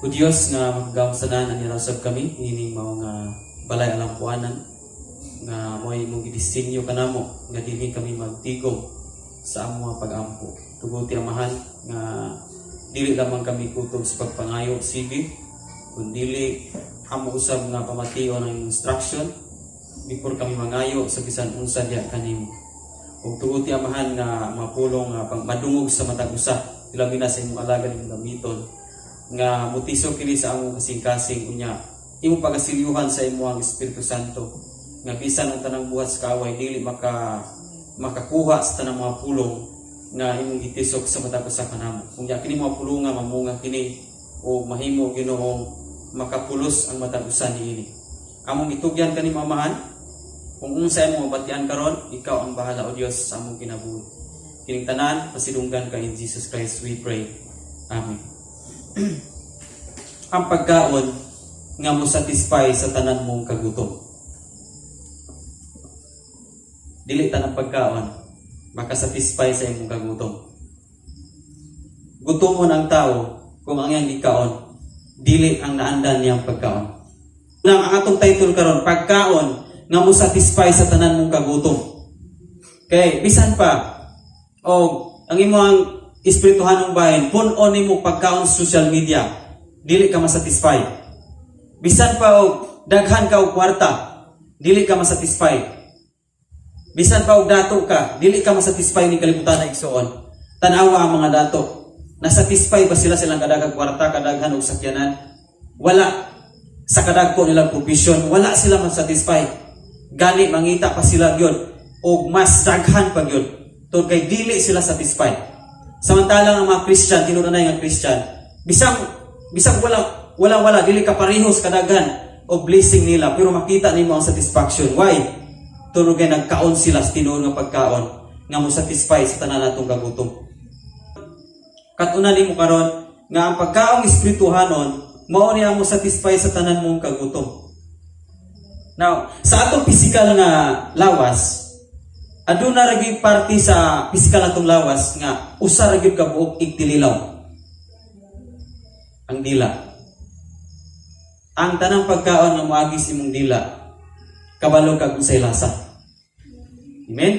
O Dios nga makagagahom sa tanan, anhi usab kami niining mao nga balay alampuanan nga mo'y imong gidisenyo kanamo nga dinhi kami magtigom sa among mga pag-ampo. Tuguti, Amahan, nga dili lamang kami kutob sa pagpangayo sige, kundili amo usab nga pamation ang instruction before kami mangayo sa bisan unsa diha kanimo. Ug tuguti, Amahan, nga mga pulong nga pang madungog sa matag usa, ilabi na sa imong alagad imong gamiton nga mutisok kini sa among kasing-kasing, unya imong pagasilyuhan sa imong Espiritu Santo nga bisan ang tanang buhat sa kaaway dili makakuha sa tanang mga pulong nga imong gitisok sa matag usa kanamo. Unya kini mga pulonga mamunga kini o mahimo, Ginoong makapulos ang matag usa niini. Among gitugyan kanimo, Amahan, kung unsa imong mabatian karon, ikaw ang bahala, o Dios, sa among kinabuhi. Kining tanan pasidunggan ka. In Jesus Christ we pray. Amen. Ang pagkaon nga mo satisfy sa tanan mong kagutom. Dili tanang pagkaon makasatisfy sa imong kagutom. Gutomon ang tao kung ang iyang gikaon dili ang naandan niyang pagkaon. Nang ang atong title karon, pagkaon nga mo satisfy sa tanan mong kagutom. Kay bisan pa o ang imong espirituhanong bahin pun-on nimo pagkaon sa social media, dili ka masatisfy. Bisan pa og daghan ka og kwarta, dili ka masatisfy. Bisan pa og dato ka, dili ka masatisfy ni kalibutan na, igsuon. Tanawa ang mga dato. Nasatisfy ba sila silang kadaghang kwarta, kadaghan og sakyanan? Wala. Sa kadagko nilang provision, wala sila masatisfy. Gani mangita pa sila gyud og mas daghan pa gyud. Tungod kay dili sila satisfied. Samantalang ang mga Christian, tinuod na nga Christian, bisang bisag wala wala wala dili ka parehos kadaghan og blessing nila, pero makita nimo ang satisfaction. Why? Tungod kay nagkaon sila sa tinuod nga pagkaon nga mo satisfy sa tanan natong kagutom. Kat-unan nimo karon nga ang pagkaong espirituhanon mao ni ang mo satisfy sa tanan mong kagutom. Now, sa atong physical nga lawas, aduna ra gyud parte sa physical atong lawas nga usa ra gyud ka buok igtililaw. Ang dila. Ang tanang pagkaon nga moagi sa imong dila, kabalo kag unsay lasa. Amen?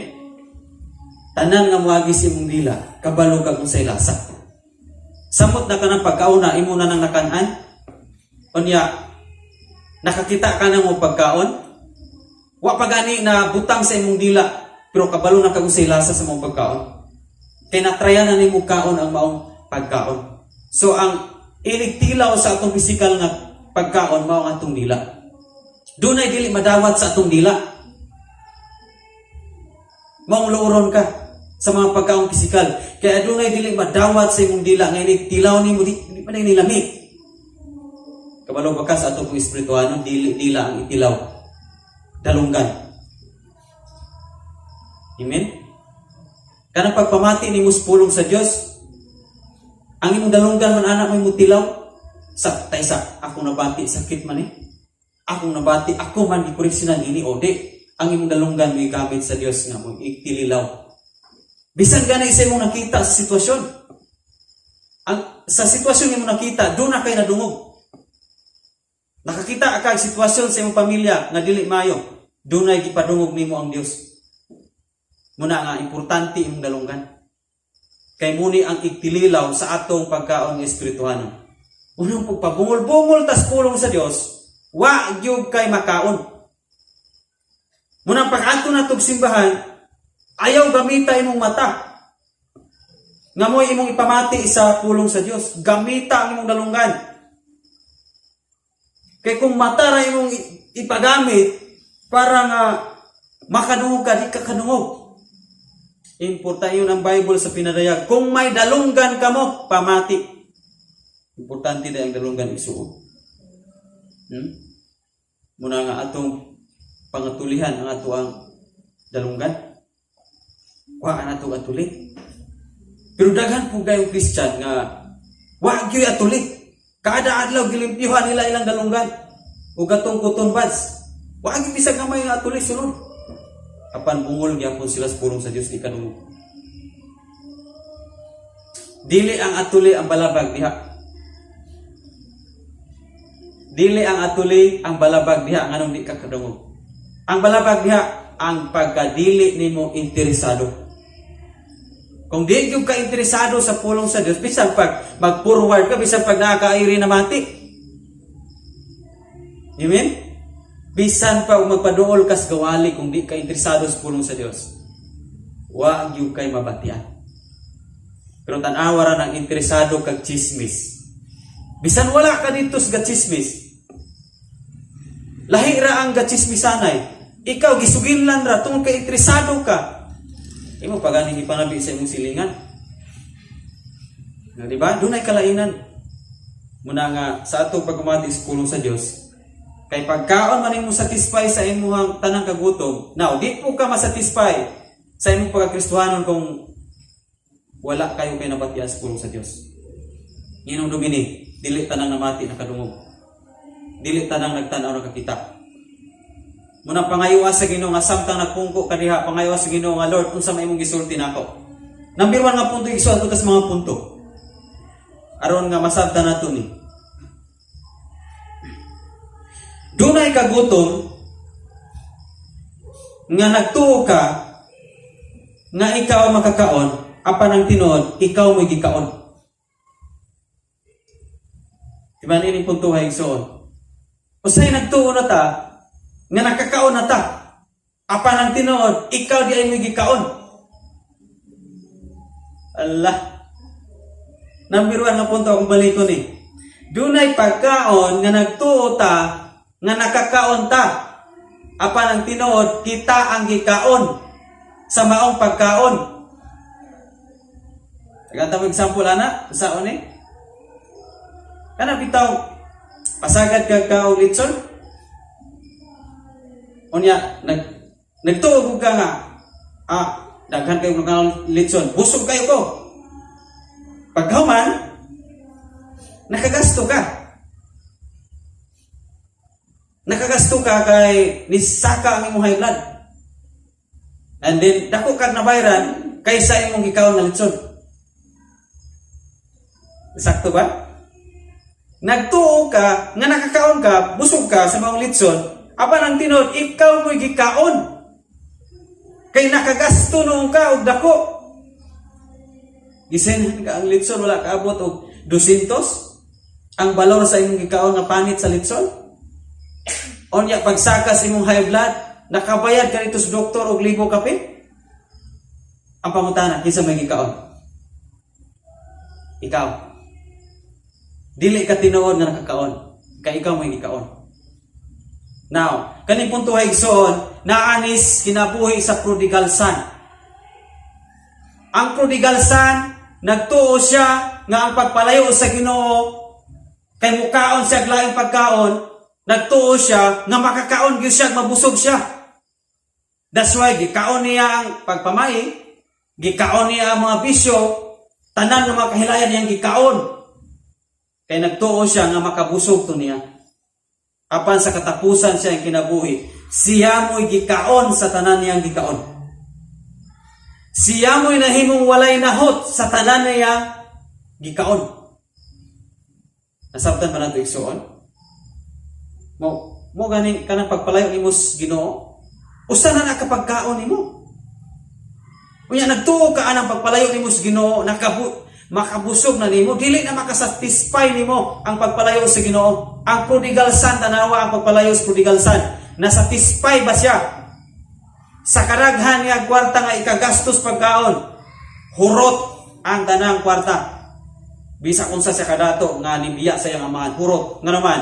Tanan nga moagi sa imong dila, kabalo kag unsay lasa. Samot na kanang pagkaon na imo na nang nakan-an. Unya, nakakita ka na mo pagkaon. Wa pa gani na butang sa imong dila, pero kabalo na kag unsay lasa sa imong pagkaon. Kay natryan na nimo kaon ang maong pagkaon. So ang iligtilaw sa atong physical nga pagkaon mao ang atong dila. Dunay dili madawat sa atong dila. Maong luoron ka sa mga pagkaon physical. Kaya adunay dili madawat sa imong dila nga inig tilaw nimo di pa na nilami. Kabalo ba ka sa atong espirituhanon, dili dila ang itilaw? Dalunggan. Amen? Kanang pagpamati nimo sa pulong sa Dios, ang imong dalunggan man anak mo tilaw sa taysa akong nabati, sakit man eh. Akong nabati, ako man gikoreksyonan ini o di, ang imong dalunggan may gamit sa Dios nga mo igtililaw. Bisan gani sa imong nakita sa sitwasyon. Ang sa sitwasyon imong nakita, doon na kay nadungog. Nakakita ka og sitwasyon sa imong pamilya nga dili maayo, dunay gipadungog nimo ang Dios. Muna nga importante imong dalunggan. Kay muni ang igtililaw sa atong pagkaon ng espirituhanon. Unang pagpabungol-bungol tas pulong sa Dios, wa gyud kay makaon. Munang pag-adto na tog simbahan, ayaw gamita imong mata. Nga mo'y imong ipamati sa pulong sa Dios. Gamita ang imong dalunggan. Kay kung mata ra imong ipagamit para nga makadungog ka, di ka kadungog. Importante yun ang Bible sa pinadayag. Kung may dalunggan ka mo, pamati. Importante na ang dalunggan, igsuon. Muna nga atong pangatulihan ang ato ang dalunggan. Wa na atong atuli. Pero daghan po kayong Christian nga wa gyud atuli. Kada adlaw gilimpyuhan nila ilang dalunggan ug atong cotton buds. Wa gyud bisag gamay nga atuli sulod. Apan bungol gyapon sila sa pulong sa Dios, di kadungog. Dili ang atuli ang balabag diha. Dili ang atuli ang balabag diha nganong di ka kadungog. Ang balabag diha ang pagkadili nimo interesado. Kung di gyud ka interesado sa pulong sa Dios, bisan pag mag-forward ka, bisan pag nakakairi na mati. Amen? Bisan pa magpaduol ka sa gawali kung di ka interesado sa pulong sa Dios, wa gyud kay mabatian. Pero tan-awa ra nang interesado kag chismis. Bisan wala ka dito sa chismis. Lahi ra ang gachismisanay. Ikaw gisuginlan ra tungod kay interesado ka. Imo pa ganing ipanabi sa imong silingan. Na, di ba? Dunay kalainan. Muna nga sa atong pagkumati sa pulong sa Dios, kay pagkaon man nimo satisfy sa imong tanang kagutom. Now, di po ka masatisfy sa imong pagkakristohanon kung wala kayo kay nabatian sa pulong sa Dios. Hinumdumi ni, dili tanang namati nakadungog. Dili tanang nagtan-aw nakakita. Muna pangayoa sa Ginoo nga samtang nagpungko ka diha, pangayoa sa Ginoo nga, "Lord, unsa may imong gisulti nako?" Number 1 nga punto, igsuon ko tas mga punto. Aron nga masabtan nato ni. Dunay kagutom nga nagtuo ka nga ikaw makakaon, apan ang tinuod, ikaw mo'y gikaon. Diba ini punto, igsoon? Usay nagtuo na ta nga nakakaon na ta. Apan ang tinuod, ikaw di ay mo'y gikaon. Allah. Number 1 nga punto akong balikon ni. Dunay pagkaon nga nagtuo ta nga nakakaon ta. Apan ang tinuod, kita ang gikaon sa maong pagkaon. Tagaan mo example ana, sa ni? Kana bitaw pasagad ka ka og litson. Unya nagtuo ka nga daghan kayo ng litson, busog kayo ko. Pagkahuman, nakagasto ka. Nakagasto ka kay nisaka ang imong high blood. And then, dako kag nabayran kaysa imong gikaon nga litson. Sakto ba? Nagtuo ka, nga nakakaon ka, busog ka sa maong litson, apan ang tinuod, ikaw mo'y gikaon. Kay nakagasto noon ka og dako. Gisenhan ka ang litson, wala kaabot og 200. Ang balor sa imong gikaon nga panit sa litson. Unya pagsaka sa imong high blood, nakabayad ka nito sa doktor og libo kapin. Ang pangutana, kinsa may gikaon? Ikaw. Dili ka tinuod nga nakakaon. Kay ikaw may gikaon. Now, kaning punto, igsoon, naanis kinabuhi sa prodigal son. Ang prodigal son, nagtuo siya nga ang pagpalayo sa Ginoo kay mukaon siya laing pagkaon, nagtuo siya nga makakaon gyud siya, mabusog siya. That's why gikaon niya ang pagpamay, gikaon niya ang mga bisyo, tanan ng mga kahilayan niyang gikaon. Kay nagtuo siya nga makabusog to niya. Apan sa katapusan siya ang kinabuhi, siya mo'y gikaon sa tanan niyang gikaon. Siya mo'y nahimong walay nahot sa tanan niya gikaon. Nasabtan ba nato, igsoon? Mo ganing kanang pagpalayo nimo sa Ginoo, usa na na kapagkaon nimo. Unya nagtuo ka anang pagpalayo nimo sa Ginoo, makabusog na nimo, dili na makasatisfy nimo ang pagpalayo sa Ginoo. Ang prodigal son, tanawa ang pagpalayo sa prodigal son. Na-satisfy ba siya? Sa karaghan niya kwarta nga ikagastos pagkaon, hurot ang tanang kwarta. Bisa kung sa siya kadato nga nibiya sa iyang amahan, hurot. Nga naman,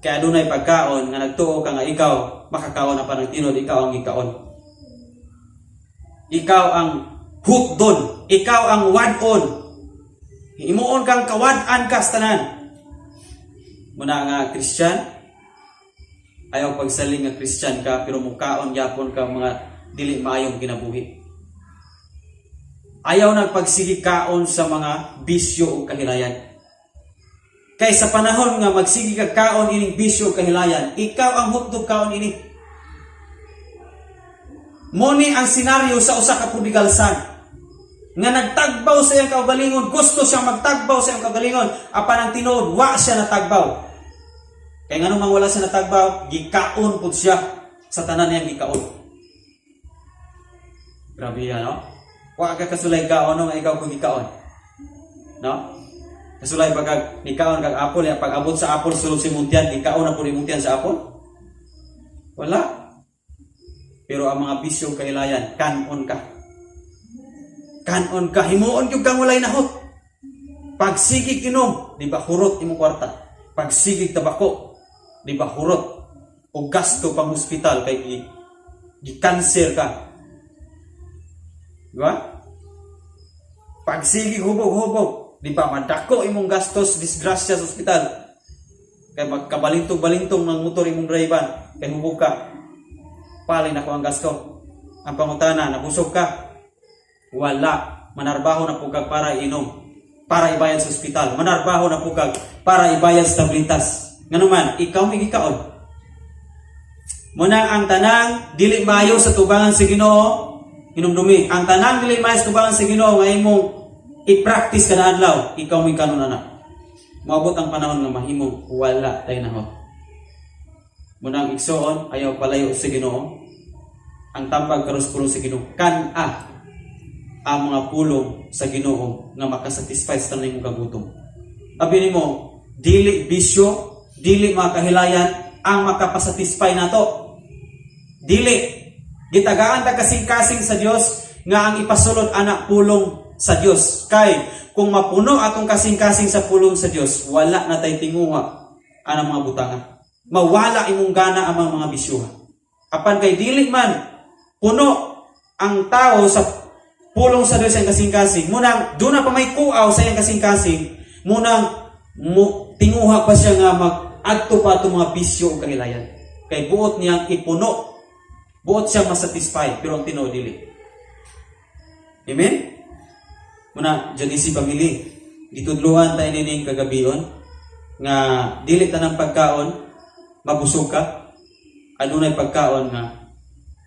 kaya adunay pagkaon nga nagtuo ka nga ikaw makakaon, na parang tinuod ikaw ang ikaon. Ikaw ang hutdon, ikaw ang wad-on. Himuon kang kawad-an ka sa tanan. Muna nga Christian, ayaw pagsaling nga Christian ka pero mukaon gyapon ka mga dili maayong kinabuhi. Ayaw nagpagsige kaon sa mga bisyo o kahilayan. Kay sa panahon nga magsige ka kaon ining bisyo o kahilayan, ikaw ang hutdog kaon ini. Muni ang senaryo sa usa ka prodigal son nga nagtagbaw sa iyang kaugalingon, gusto siyang magtagbaw sa iyang kaugalingon, apan ang tinuod, wa siya natagbaw. Kay ngano man wala siya natagbaw, gikaon pud siya sa tanan niyang gikaon. Grabe yan, no? Wa ka kasulay kaon, no, nga ikaw kung gikaon. No? Kasulay ba kag nikaon kag apple ya, pag abot sa apple sulod si muntian, gikaon na pud muntian sa apple? Wala. Pero ang mga bisyo, kahilayan, kanon ka. Kanon ka, himuon gyud kang walay nahot. Pagsigig inom, di ba hurot imong kwarta? Pagsigig tabako, di ba hurot? O gasto pang hospital kay gi-cancer ka. Di ba? Pagsigig hubog-hubog, di ba madako imong gastos, disgrasya sa ospital? Kay magkabalintong-balintong ng motor imong driver, kay hubog ka. Palin ako ang gasto. Ang pangutana, nabusog ka? Wala. Manarbaho na pud kag para inom. Para ibayad sa ospital. Manarbaho na pud kag para ibayad sa tablitas. Nganuman, ikaw may gikaon. Muna ang tanang dili maayo sa tubangan sa Ginoo, hinumdumi, ang tanang dili maayo sa tubangan sa Ginoo nga imong i-practice kada adlaw, ikaw may kanon ana. Moabot ang panahon nga mahimong wala tay nahot. Munang igsoon, ayaw palayo sa Ginoo. Ang tambag karon sa pulong sa Ginoo, kan-a ang mga pulong sa Ginoo nga makasatisfy sa tanan imong kagutom. Abi nimo, dili bisyo, dili mga kahilayan ang makapasatisfy nato. Dili. Gitagaan ta kasing-kasing sa Dios nga ang ipasulod ana pulong sa Dios. Kay kung mapuno atong kasing-kasing sa pulong sa Dios, wala na tay tinguha anang mga butanga. Mawala imong gana ang mga bisyuha. Apan kay dili man puno ang tao sa pulong sa Dios ang kasing-kasing, munang doon na pa may kuaw sa iyang kasing-kasing, munang mo, tinguha pa siya nga mag-adto pa atong mga bisyo o kahilayan. Kay buot niyang ipuno. Buot siyang masatisfy, pero ang tinuod dili. Amen? Muna, Janice family, gitudluan tayo nining kagabion nga dili tanang pagkaon mabusog ka, adunay pagkaon nga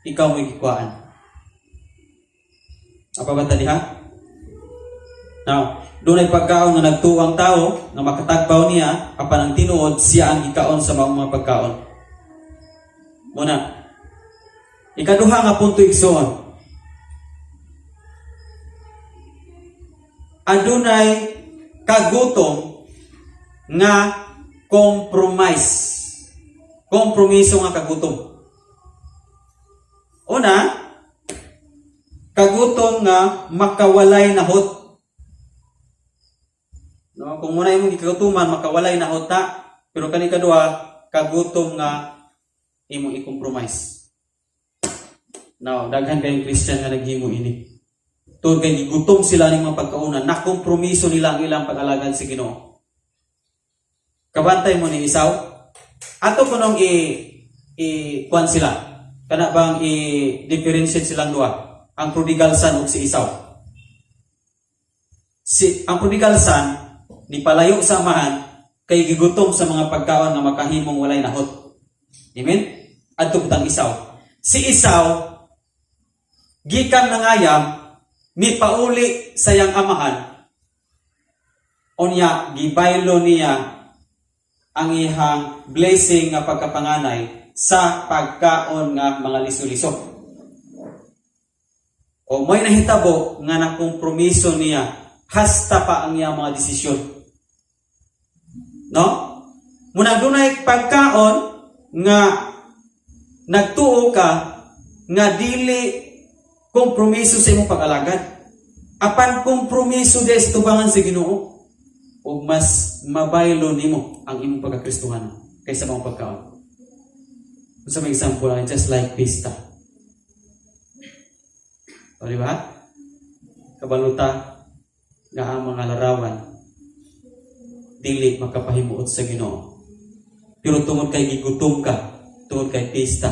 ikaw may gikuhaan. Apa ba ta diha? Now, dunay pagkaon nga nagtuo ang tao nga makatagbaw niya, apan ang tinuod siya ang gikaon sa maong mga pagkaon. Muna, ikaduha nga punto, igsoon. Adunay kagutom nga compromise. Kompromiso nga kagutom. Una, kagutom nga makawalay nahot. No, kung muna imong gikagutuman makawalay nahot ta, pero kani kaduha, kagutom nga imong i-compromise. Now, daghan kayong Christian nga naghimo ini. Tungod kay gigutom sila ning mga pagkauna, nakompromiso nila ang ilang pag-alagad sa Ginoo. Kabantay mo ni Esau, ato kunong i kuan sila. Kana bang i differentiate silang duha? Ang prodigal son ug si Esau. Si ang prodigal son ni palayo sa amahan kay gigutom sa mga pagkaon nga makahimong walay nahot. Amen? Adto putang Esau. Si Esau gikan nangayam, mipauli sa iyang amahan, unya gibaylo niya ang iyang blessing nga pagkapanganay sa pagkaon nga mga liso-liso. O may nahitabo nga nakompromiso niya hasta pa ang iyang mga desisyon. No? Muna dunay pagkaon nga nagtuo ka nga dili kompromiso sa imong pag-alagad. Apan kompromiso di sa tubangan sa Ginoo ug mas mabaylo nimo ang imong pagkakristuhan kaysa mga pagkaon. Unsa may example lang, just like pista. O, di ba? Kabaluta nga ang mga larawan dili makapahimuot sa Ginoo. Pero tungod kay gigutom ka, tungod kay pista,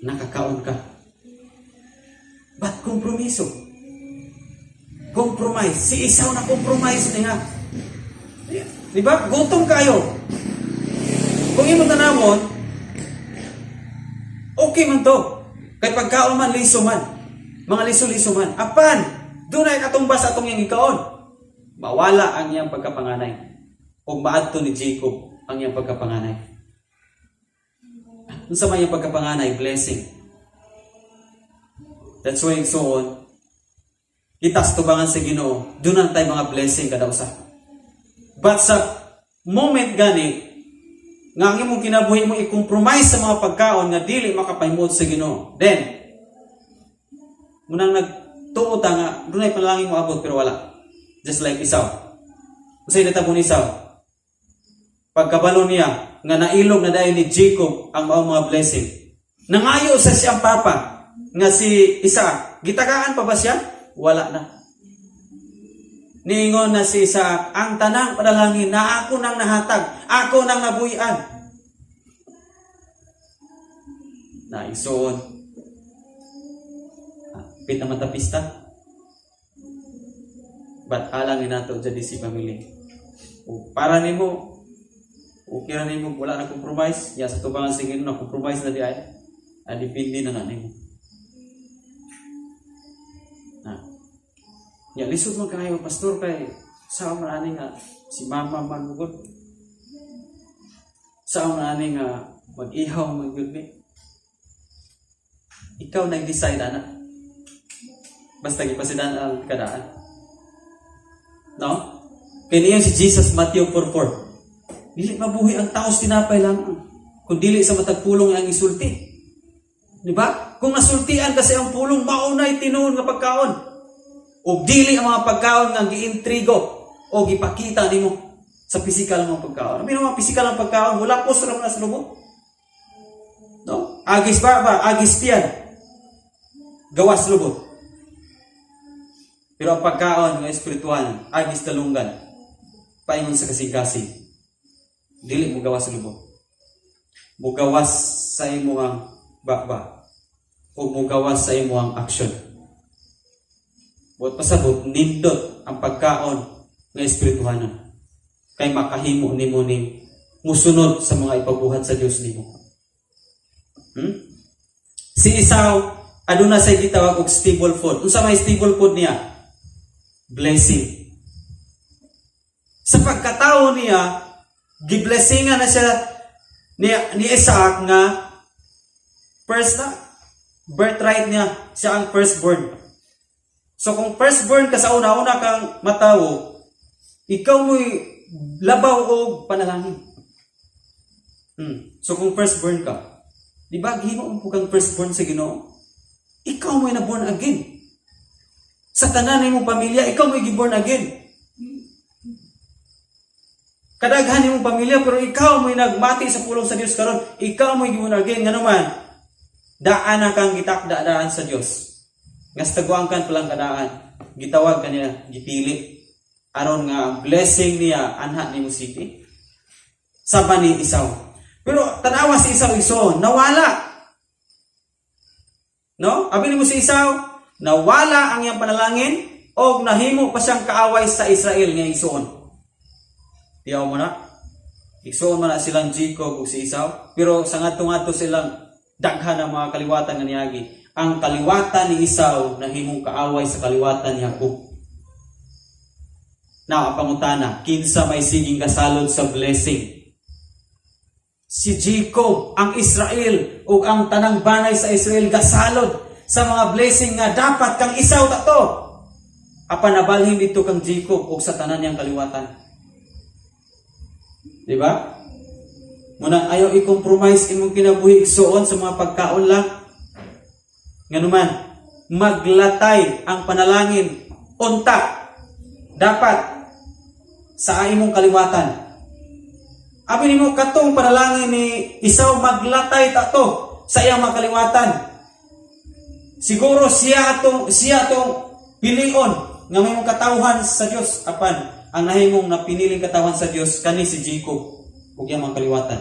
nakakaon ka. But kompromiso. Compromise. Si Esau na compromise niya. Di ba? Gutom kayo. Kung imo tanawon, okay man to. Kay pagkaon man, liso man. Mga liso-liso man. Apan, dunay katumbas atong iyang ikaon. Mawala ang iyang pagkapanganay. Ug maadto ni Jacob. Ang iyang pagkapanganay. Unsa may iyang pagkapanganay? Blessing. That's why, igsoon, kita sa tubangan sa Ginoo, duna tay mga blessing kada usa. But sa moment gani, nga ang imong kinabuhi mo i-compromise sa mga pagkaon nga dili makapahimuot sa Ginoo, then, munang nagtuo ta nga dunay panalangin mo abot, pero wala. Just like Esau. Unsay natabo ni Esau? Pagkabalo niya nga nailog na dayon ni Jacob ang maong mga blessing, nangayo sa siyang papa nga si Isaac. Gitagaan pa ba siya? Wala na. Niingon na si Isaac, "Ang tanang panalangin na ako nang nahatag, ako nang nabuhian." Na, igsoon. Ah, pit naman ta pista. But alang ni nato JDC family. O para nimo, okay ra nimo wala na compromise, ya sa tubangan sa Ginoo na compromise na di ay. Ah, depende na na nimo. Na. Ya lisod man kaayo, pastor, kay sa man ani nga si mama man gud. Sa man ani nga mag-ihaw man gud ni. Ikaw na decide ana. Basta gipasidan ang kadaan. No? Kaya niya si Jesus, Matthew 4:4. "Dili mabuhi ang tao sa tinapay lamang, kung dili sa matag pulong ang isulti." Di ba? Kung nasultian kasi ang pulong, maunay tinuod nga pagkaon. O dili ang mga pagkaon nga giintrigo o gipakita nimo sa physical nga pagkaon. Abi mga physical ang pagkaon, wala po sa mga sa lubot. No? Agis baba, agis tiyan. Gawas lubot. Pero ang pagkaon nga espiritual, agis dalunggan. Paingon sa kasing-kasing. Dili mo gawas sa lubot. Mugawas sa imong baba o mugawas sa imong action. Buot pasabot, nindot ang pagkaon nga espirituhanon. Kay makahimo nimo ning musunod sa mga ipabuhat sa Dios nimo. Si Esau, aduna sa gitawag og stable food. Unsa may stable food niya? Blessing. Sa pagkatao niya, giblessingan na siya ni Isaac nga first na birthright niya, siya ang firstborn. So kung firstborn ka sa una-una kang matawo, ikaw mo'y labaw og panalangin. So kung firstborn ka, di ba gihimo mo po kang firstborn sa Ginoo? Ikaw mo'y na born again. Sa tanan nimong pamilya, ikaw mo'y giborn again. Kadaghan nimong pamilya, pero ikaw mo'y nagmati sa pulong sa Dios karon, ikaw mo'y giborn again. Ngano man, daan na kang gitakda daan sa Dios. Nga sa taguang kan palang kadaan, gitawag ka niya, gipili. Aron nga ang blessing niya anha nimo sige. Sama ni Esau. Pero tanawa si Esau, igsoon, nawala. No? Abi nimo si Esau, nawala ang iyang panalangin og nahimo pa siyang kaaway sa Israel nga igsoon. Tiyaw mo na. Igsoon man na silang Jacob ug si Esau, pero sa ngadto-ngadto silang daghan ang mga kaliwatan nga niagi. Ang kaliwatan ni Esau nahimong kaaway sa kaliwatan ni Jacob. Now, ang pangutana, kinsa may siging kasalod sa blessing? Si Jacob, ang Israel, ug ang tanang banay sa Israel gasalod sa mga blessing nga dapat kang Esau ta to. Apan nabalhin dito kang Jacob ug sa tanan niyang kaliwatan. Di ba? Muna ayaw i-compromise imong kinabuhi, igsoon, sa mga pagkaon lang. Nganuman, maglatay ang panalangin unta dapat sa imong kaliwatan. Abi nimo katong panalangin ni Esau maglatay ta to sa iyang mga kaliwatan. Siguro siya atong pilion nga may katawhan sa Dios, apan ang nahimong na piniling katawhan sa Dios kani si Jacob ug iyang mga kaliwatan.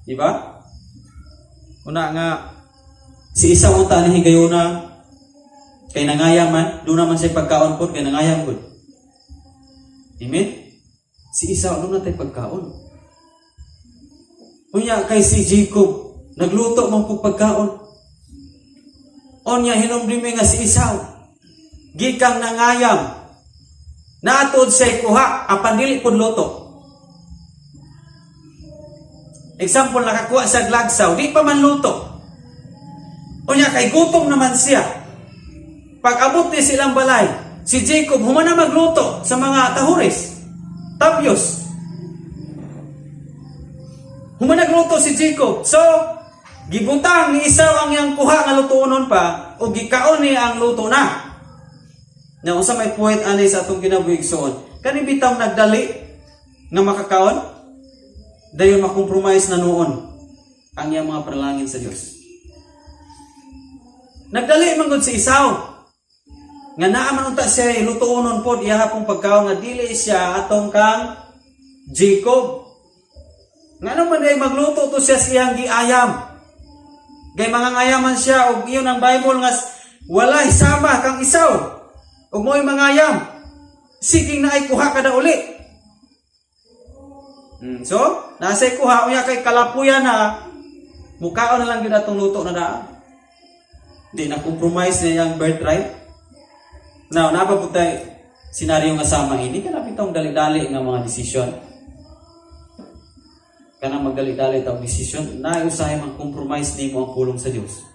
Di ba? Una nga si Esau unta ni higayuna kay nangayam man, doon naman siya pagkaon pod kay nangayam gud. Amen? Si Esau doon natay pagkaon. Unya kay si Jacob nagluto man pug pagkaon. Unya hinumdumi nga si Esau gikang nangayam. Naatod siya kuha apan dili pud luto. Example, nakakuha siya lagsaw, di pa man luto. Unya kay gutom naman siya. Pag abot ni silang balay, si Jacob humana magluto sa mga tahures, tabyos. Humana nagluto si Jacob. So, gibutang ni Esau ang iyang kuha nga lutuonon pa o gikaon niya ang luto na. Na unsa may point ani sa atong kinabuhi, igsoon? Kani bitaw nagdali nga makakaon, dayon makompromise na noon ang iyang mga panalangin sa Dios. Nagdali man gud si Esau. Nga naa man unta siya lutuonon pod iya pong pagkaon nga dili siya atong kang Jacob. Nga naman day magluto to siya sa iyang giayam. Gay mga ngayaman siya og iyon ang Bible nga walay sama kang Esau. Ug mo'y mangayam. Sige na ay kuha kada uli. So, nasa kuha unya kay kalapuyan na mukaon na lang gyud atong luto na daan. Di na compromise niya yung birthright. Now, napaputay senaryo nga sama ini kana bitong dali-dali nga mga desisyon. Kanang magdali-dali tawag desisyon, na usahay mang compromise nimo ang pulong sa Dios.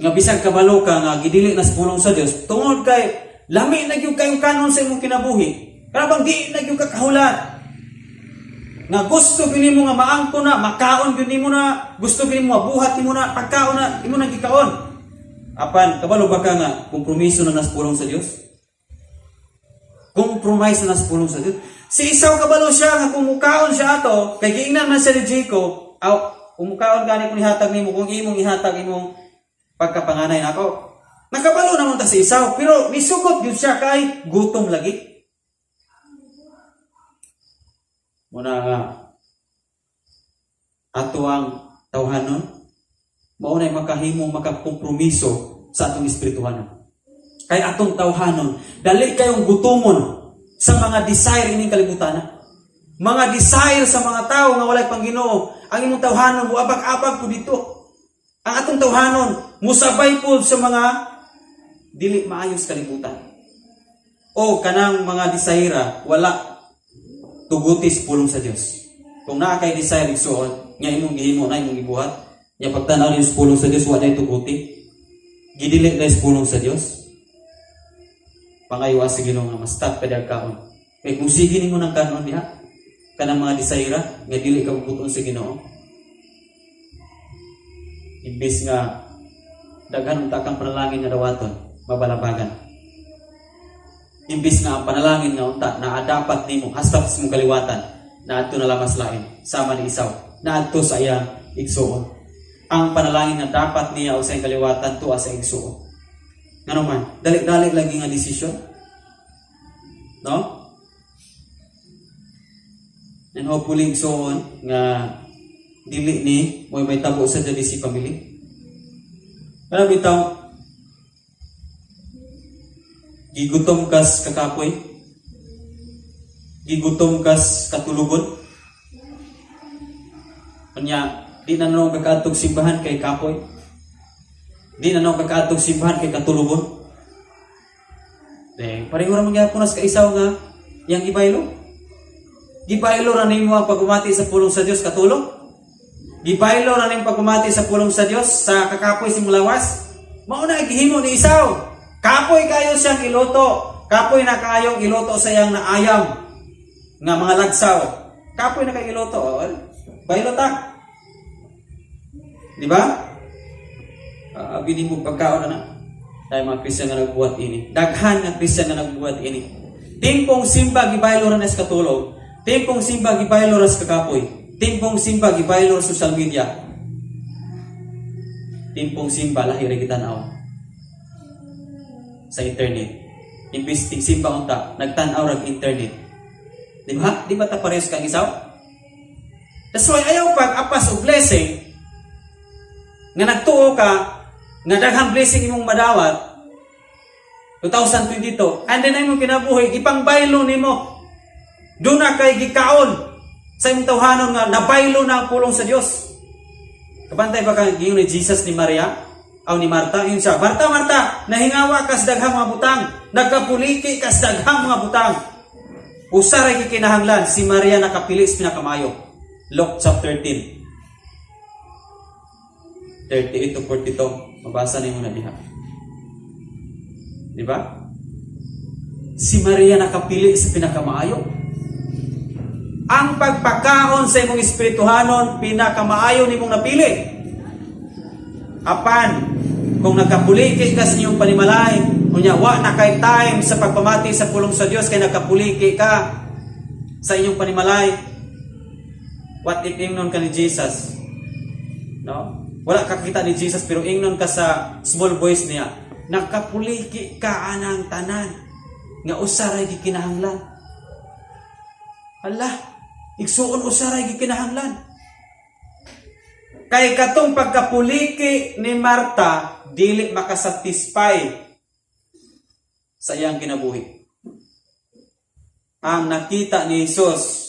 Nga bisag kabalo ka nga gidili na sa pulong sa Dios, tungod kay lami na gyud kayong kanon sa imong kinabuhi. Kana bang di na gyud ka kahulat. Nga gusto gyud nimo nga maangko na, makaon gyud nimo na, gusto gyud nimo mabuhat nimo na, pagkaon na, imo nang gikaon. Apan, kabalo ba ka nga kompromiso na nas pulong sa Dios? Compromise na nas pulong sa Dios. Si Esau, kabalo siya nga kung mukaon siya ato, kay giingnan man siya ni Jacob, aw, kung mukaon gani kung ihatag nimo, kung imong ihatag imong pagkapanganay nako. Nakabalo naman ta si Esau, pero misugot gyud siya kay gutom lagi. Muna nga ato ang tawhanon, mao nay makahimo makakompromiso sa atong espirituhanon. Kay atong tawhanon, dali kayong gutomon sa mga desire ining kalibutan. Mga desire sa mga tao nga walay pangginoo, ang imong tawhanon muabag-abag po dito. Ang atong tawhanon musabay po sa mga dili maayos kalibutan. O kanang mga desire wala tugutis pulong sa Dios. Kung naa kay desire, igsuon, nga imong gihimo na imong gibuhat, nya pagtan-aw ninyo sa pulong sa Dios wa nay tuguti. Gidili na sa pulong sa Dios. Pangayo sa Ginoo nga ma-stop ka diha kaon. Kay kung sige nimo nang kanon diha kanang mga desire nga dili ka bubuton sa Ginoo. Imbes nga daghan unta kang panalangin nga dawaton, mabalabagan. Imbes nga ang panalangin nga unta na dapat nimo hastap sa imong kaliwatan, naadto na lamas lain sama ni Esau, naadto sa iyang igsuon. Ang panalangin nga dapat niya o sa iyang kaliwatan, tuwa sa igsuon. Ngano man, dali-dali lagi nga desisyon. No? And hopefully, igsuon, nga dili ni mo'y may tabo sa JDC family. Ano bitaw, gigutom kas kakapoy, gigutom kas katulugon. Unya, di na nung kakaadtog simbahan kay kapoy. Di na nung kakaadtog simbahan kay katulugon. Eh, pareho ra man gyapon nas ka Esau nga yang gibaylo. Gibaylo ra nimo ang pagumati sa pulong sa Dios katulog. Gibaylo ra ning pagumati sa pulong sa Dios sa kakapoy sa imong lawas. Mao na gihimo ni Esau. Kapoy kayo siyang iluto. Kapoy na kayong iluto sa iyang naayam nga mga lagsaw. Kapoy na kay iluto. Oh, baylo ta. Di ba? Abi nimo pagkaon na na. Tayo mga Christian nga nagbuhat ini. Daghan nga Christian nga nagbuhat ini. Timpong simba gibaylo ra nas katulog. Timpong simba gibaylo ra sa kakapoy. Timpong simba gibaylo ra sa social media. Timpong simba lahi ra kita tanaw sa internet. Imbis tig simba unta, nagtan-aw rag internet. Di ba? Di ba ta parehas kang Esau? That's why ayaw pag apas og blessing nga nagtuo ka nga daghang blessing imong madawat 2022, and then imong kinabuhi gipangbaylo nimo, duna kay gikaon sa imong tawhanon nga nabaylo na ang pulong sa Dios. Kabantay ba ka giingon ni Jesus ni Maria aw ni Marta? Yun siya, "Marta, Marta, nahingawa kas daghang mga butang, nagkapuliki kas daghang mga butang. Usa ra kinahanglan." Si Maria nakapili sa pinakamayo. Luke chapter 10. 38 to 42. Mabasa nimo na diha. Di ba? Si Maria nakapili sa pinakamaayo. Ang pagpakaon sa imong espirituhanon, pinakamaayo nimong napili. Apan, kung nagkapuliki ka sa inyong panimalay, unya wa na kay time sa pagpamati sa pulong sa Dios kay nagkapuliki ka sa inyong panimalay. What if ingnon ka ni Jesus? No? Wala ka kita ni Jesus, pero ingnon ka sa small voice niya. Nakapuliki ka anang tanan nga usa ray gikinahanglan. Ala, igsuon, usa ray gikinahanglan. Kay katong pagkapuliki ni Marta dili makasatisfy sa iyang kinabuhi. Ang nakita ni Jesus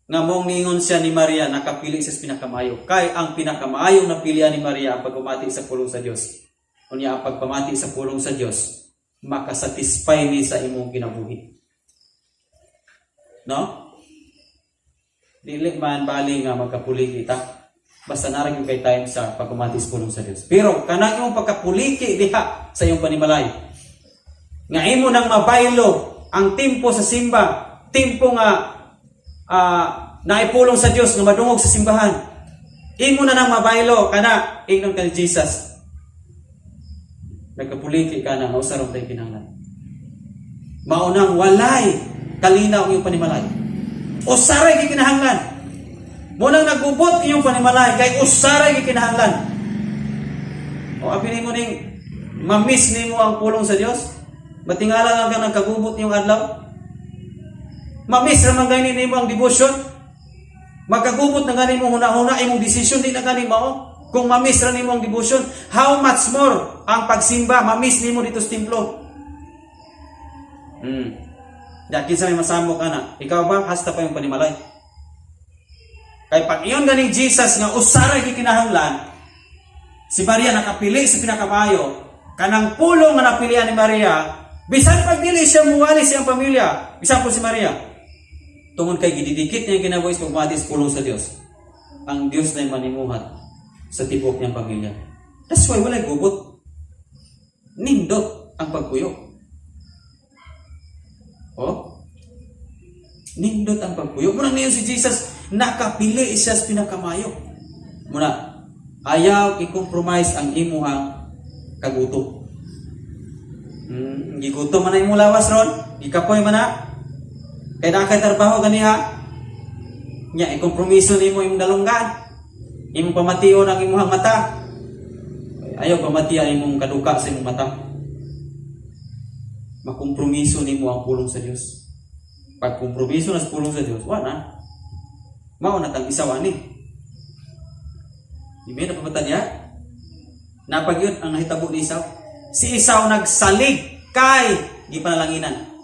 nga mong ningon siya ni Maria nakapili sa pinakamaayo. Kay ang pinakamaayong napilian ni Maria ang pagpamati sa pulong sa Dios. Unya ang pagpamati sa pulong sa Dios makasatisfy ni sa imong kinabuhi. No? Dili man bali nga magkapuliki ta. Basta naa ra gyud kay time sa pagpamati sa pulong sa Dios. Pero kanang imong pagkapuliki diha sa iyong panimalay, nga imo nang mabaylo ang timpo sa simba, timpo nga naipulong sa Dios nga madungog sa simbahan. Imo na nang mabaylo kana ingnon ka ni Jesus. Nagkapuliki ka na nga usa ra tay kinahanglan. Mao nang walay kalinaw ang iyong panimalay. Usa ray gikinahanglan. Mao nang nagubot iyong panimalay kay usa ray gikinahanglan. O abi nimo ning ma-miss nimo ang pulong sa Dios? Matingala lang kang nagkagubot niyong adlaw? Ma-miss ra man gani nimo ang devotion? Magkagubot na gani mo huna-huna, imong desisyon di na gani mao. Kung ma-miss ra nimo ang devotion, how much more ang pagsimba ma-miss nimo dito sa templo? Ya kinsa may masamok ana? Ikaw ba hasta pa yung panimalay? Kay pag iyon ganing Jesus nga usa ray gikinahanglan, si Maria nakapili sa pinakamaayo, kanang pulong nga napilian ni Maria, bisan pag dili siya muwali sa iyang pamilya, bisan po si Maria, tungod kay gididikit niya ang kinabuhi sa pagmati sa pulong sa Dios. Ang Dios na manimuhat sa tibok niyang pamilya. That's why walay gubot. Nindot ang pagpuyo. Oh? Nindot ang pagpuyo. Muna ngayon si Jesus, nakapili siya sa pinakamaayo. Muna, ayaw i-compromise ang imuhang kagutom. Gigutom man na imong lawas ron, gikapoy man na. Kay naa kay trabaho ganiha. Nya ikompromiso nimo imong dalunggan. Imong pamation ang imuhang mata. Ayaw pamatian imong kaduka sa imong mata. Makompromiso nimo ang pulong sa Dios. Pag kompromiso na sa pulong sa Dios, wa na. Mao na tang isaw ani. Di na pamata niya? Napagyud ang nahitabo ni Esau. Si Esau nagsalig kay gipanalanginan.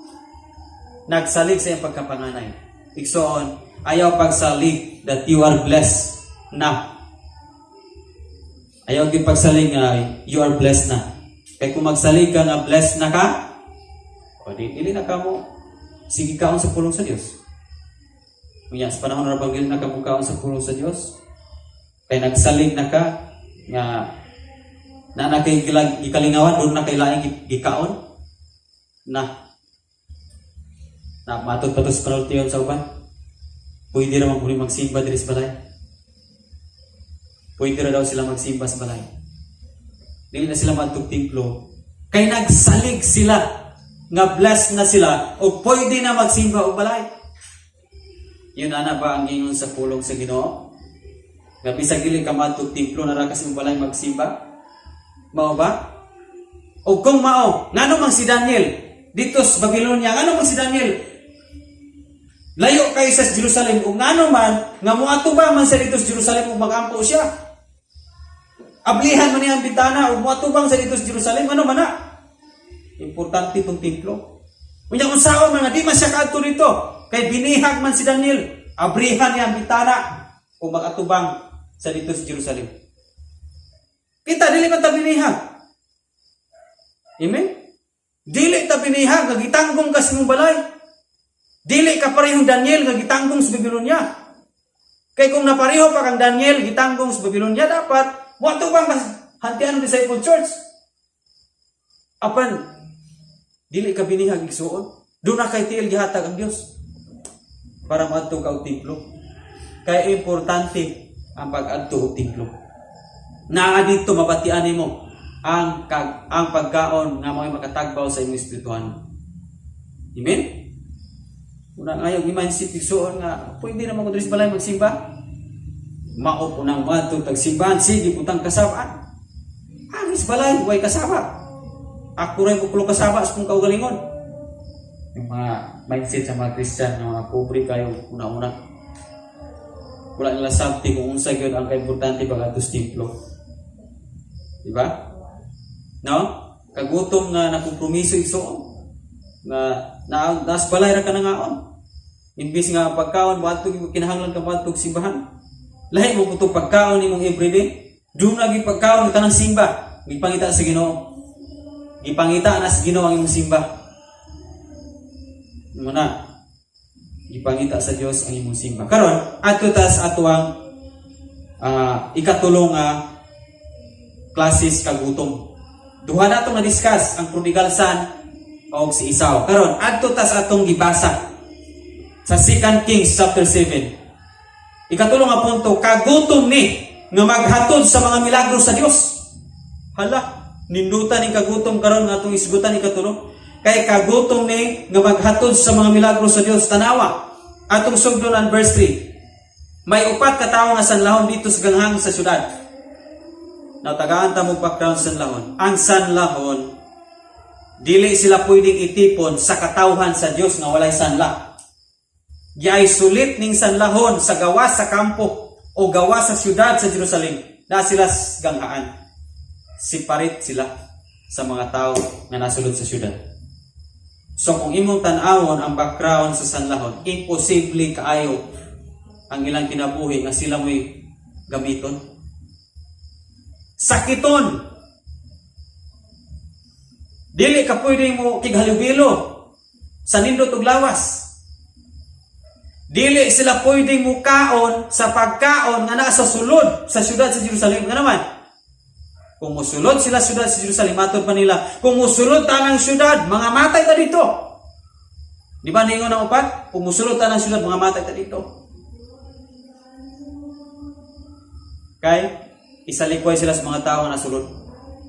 Nagsalig sa iyang pagkapanganay. Igsoon, ayaw pagsalig that you are blessed na. Ayaw gyud pagsalig nga you are blessed na. Kay kung magsalig ka nga blessed na ka, o di dili na ka mo sige kaon sa pulong sa Dios. Unya sa panahon ra bang dili na ka mo kaon sa pulong sa Dios? Kay nagsalig na ka nga na na kay gikalingawan, doon na kay laing gikaon na. Na matod pa to sa panultiyon sa uban. Pwede ra man muli magsimba diri sa balay. Pwede ra daw sila magsimba sa balay. Dili na sila maadtog templo. Kay nagsalig sila nga blessed na sila o pwede na magsimba og balay. Yun ana ba ang ingon sa pulong sa Ginoo? Nga bisag dili ka maadtog templo, naa ra ka sa balay magsimba? Mao ba? O kung mao, ngano man si Daniel dito sa Babylonia, ngano man si Daniel layo kay sa Jerusalem, ug ngano man nga moatubang man siya dito sa Jerusalem ug magampo siya? Ablihan man niya ang bintana ug moatubang siya dito sa Jerusalem, ngano man na? Importante itong templo. Unya unsaon man nga di man siya kaadto dito kay binihag man si Daniel, abrihan niya ang bintana ug magatubang sa dito sa Jerusalem. Kita, dili man ta binihag. Amen? Dili ta binihag nga gitanggong ka sa imong balay. Dili ka parehong Daniel nga gitanggong sa Babylonia. Kay kung napareho pa kang Daniel, gitanggong sa Babylonia, dapat moadto bang mas hantian ng Disciple Church? Apan, dili ka binihag, igsuon. Duna kay tiil gihatag ang Dios para moadto ka og templo. Kay importante ang pag-adto og templo. Naa dito mabatian nimo ang pagkaon nga mao'y makatagbaw sa imong espirituhan. Amen? Una ngayon, i-mindset, igsuon, nga pwede naman ko diri sa balay magsimba. Mao po nang moadto tag simbahan, sige putang kasabaan. Ang sa balay, way kasaba. Ako rin ko kasaba sa kong kaugalingon. Yung mga mindset sa mga Christian, ng mga pobre kayo, una-una. Wala nila sabti kung unsa gyud ang kaimportante pag sa templo. Di ba? No? Kagutom nga nakompromiso, igsuon. Nga na nas balay ra ka nangaon. Imbis nga ang pagkaon moadto, kinahanglan ka moadto og simbahan. Lahi mo pud pagkaon nimong everyday. Duna gyud pagkaon tanang simba. Gipangita sa Ginoo. Gipangita na sa Ginoo ang imong simba. Muna gipangita sa Dios ang imong simba. Karon, adto ta sa atuang ikatulong nga klases kagutom. Duha na atong na-discuss, ang prodigal son o si Esau. Karon, adto ta sa atong gibasa sa 2 Kings chapter 7. Ikatulong nga punto, kagutom ni nga maghatod sa mga milagro sa Dios. Hala, nindutan ning kagutom karon nga atong isgutan ikatulong. Kay kagutom ni nga maghatod sa mga milagro sa Dios. Tanawa, atong sugdon ang verse 3. May upat ka tawo nga sanlahon dito sa ganghang sa syudad. Natagaan ta mo background sanlahon. Ang sanlahon, dili sila pwedeng itipon sa katawhan sa Dios nga walay sanla. Gi-isolate ning sanlahon sa gawas sa kampo o gawas sa syudad sa Jerusalem na sila ganghaan. Separate sila sa mga tao nga nasulod sa syudad. So kung imong tan-awon ang background sa sanlahon, imposible kaayo ang ilang kinabuhi nga sila mo'y gamiton. Sakiton. Dili ka pwede mo kighalubilo sa nindot ug lawas. Dili sila pwedeng mukaon sa pagkaon nga naa sa sulod sa syudad sa Jerusalem. Nga naman, kung musulod sila syudad sa Jerusalem, matod pa nila, kung musulod ta ng syudad, mga matay ta dito. Di ba ningon ang upat? Kung musulod ta ng syudad, mga matay ta dito. Kay, isalikway sila sa mga tao nga nasulod.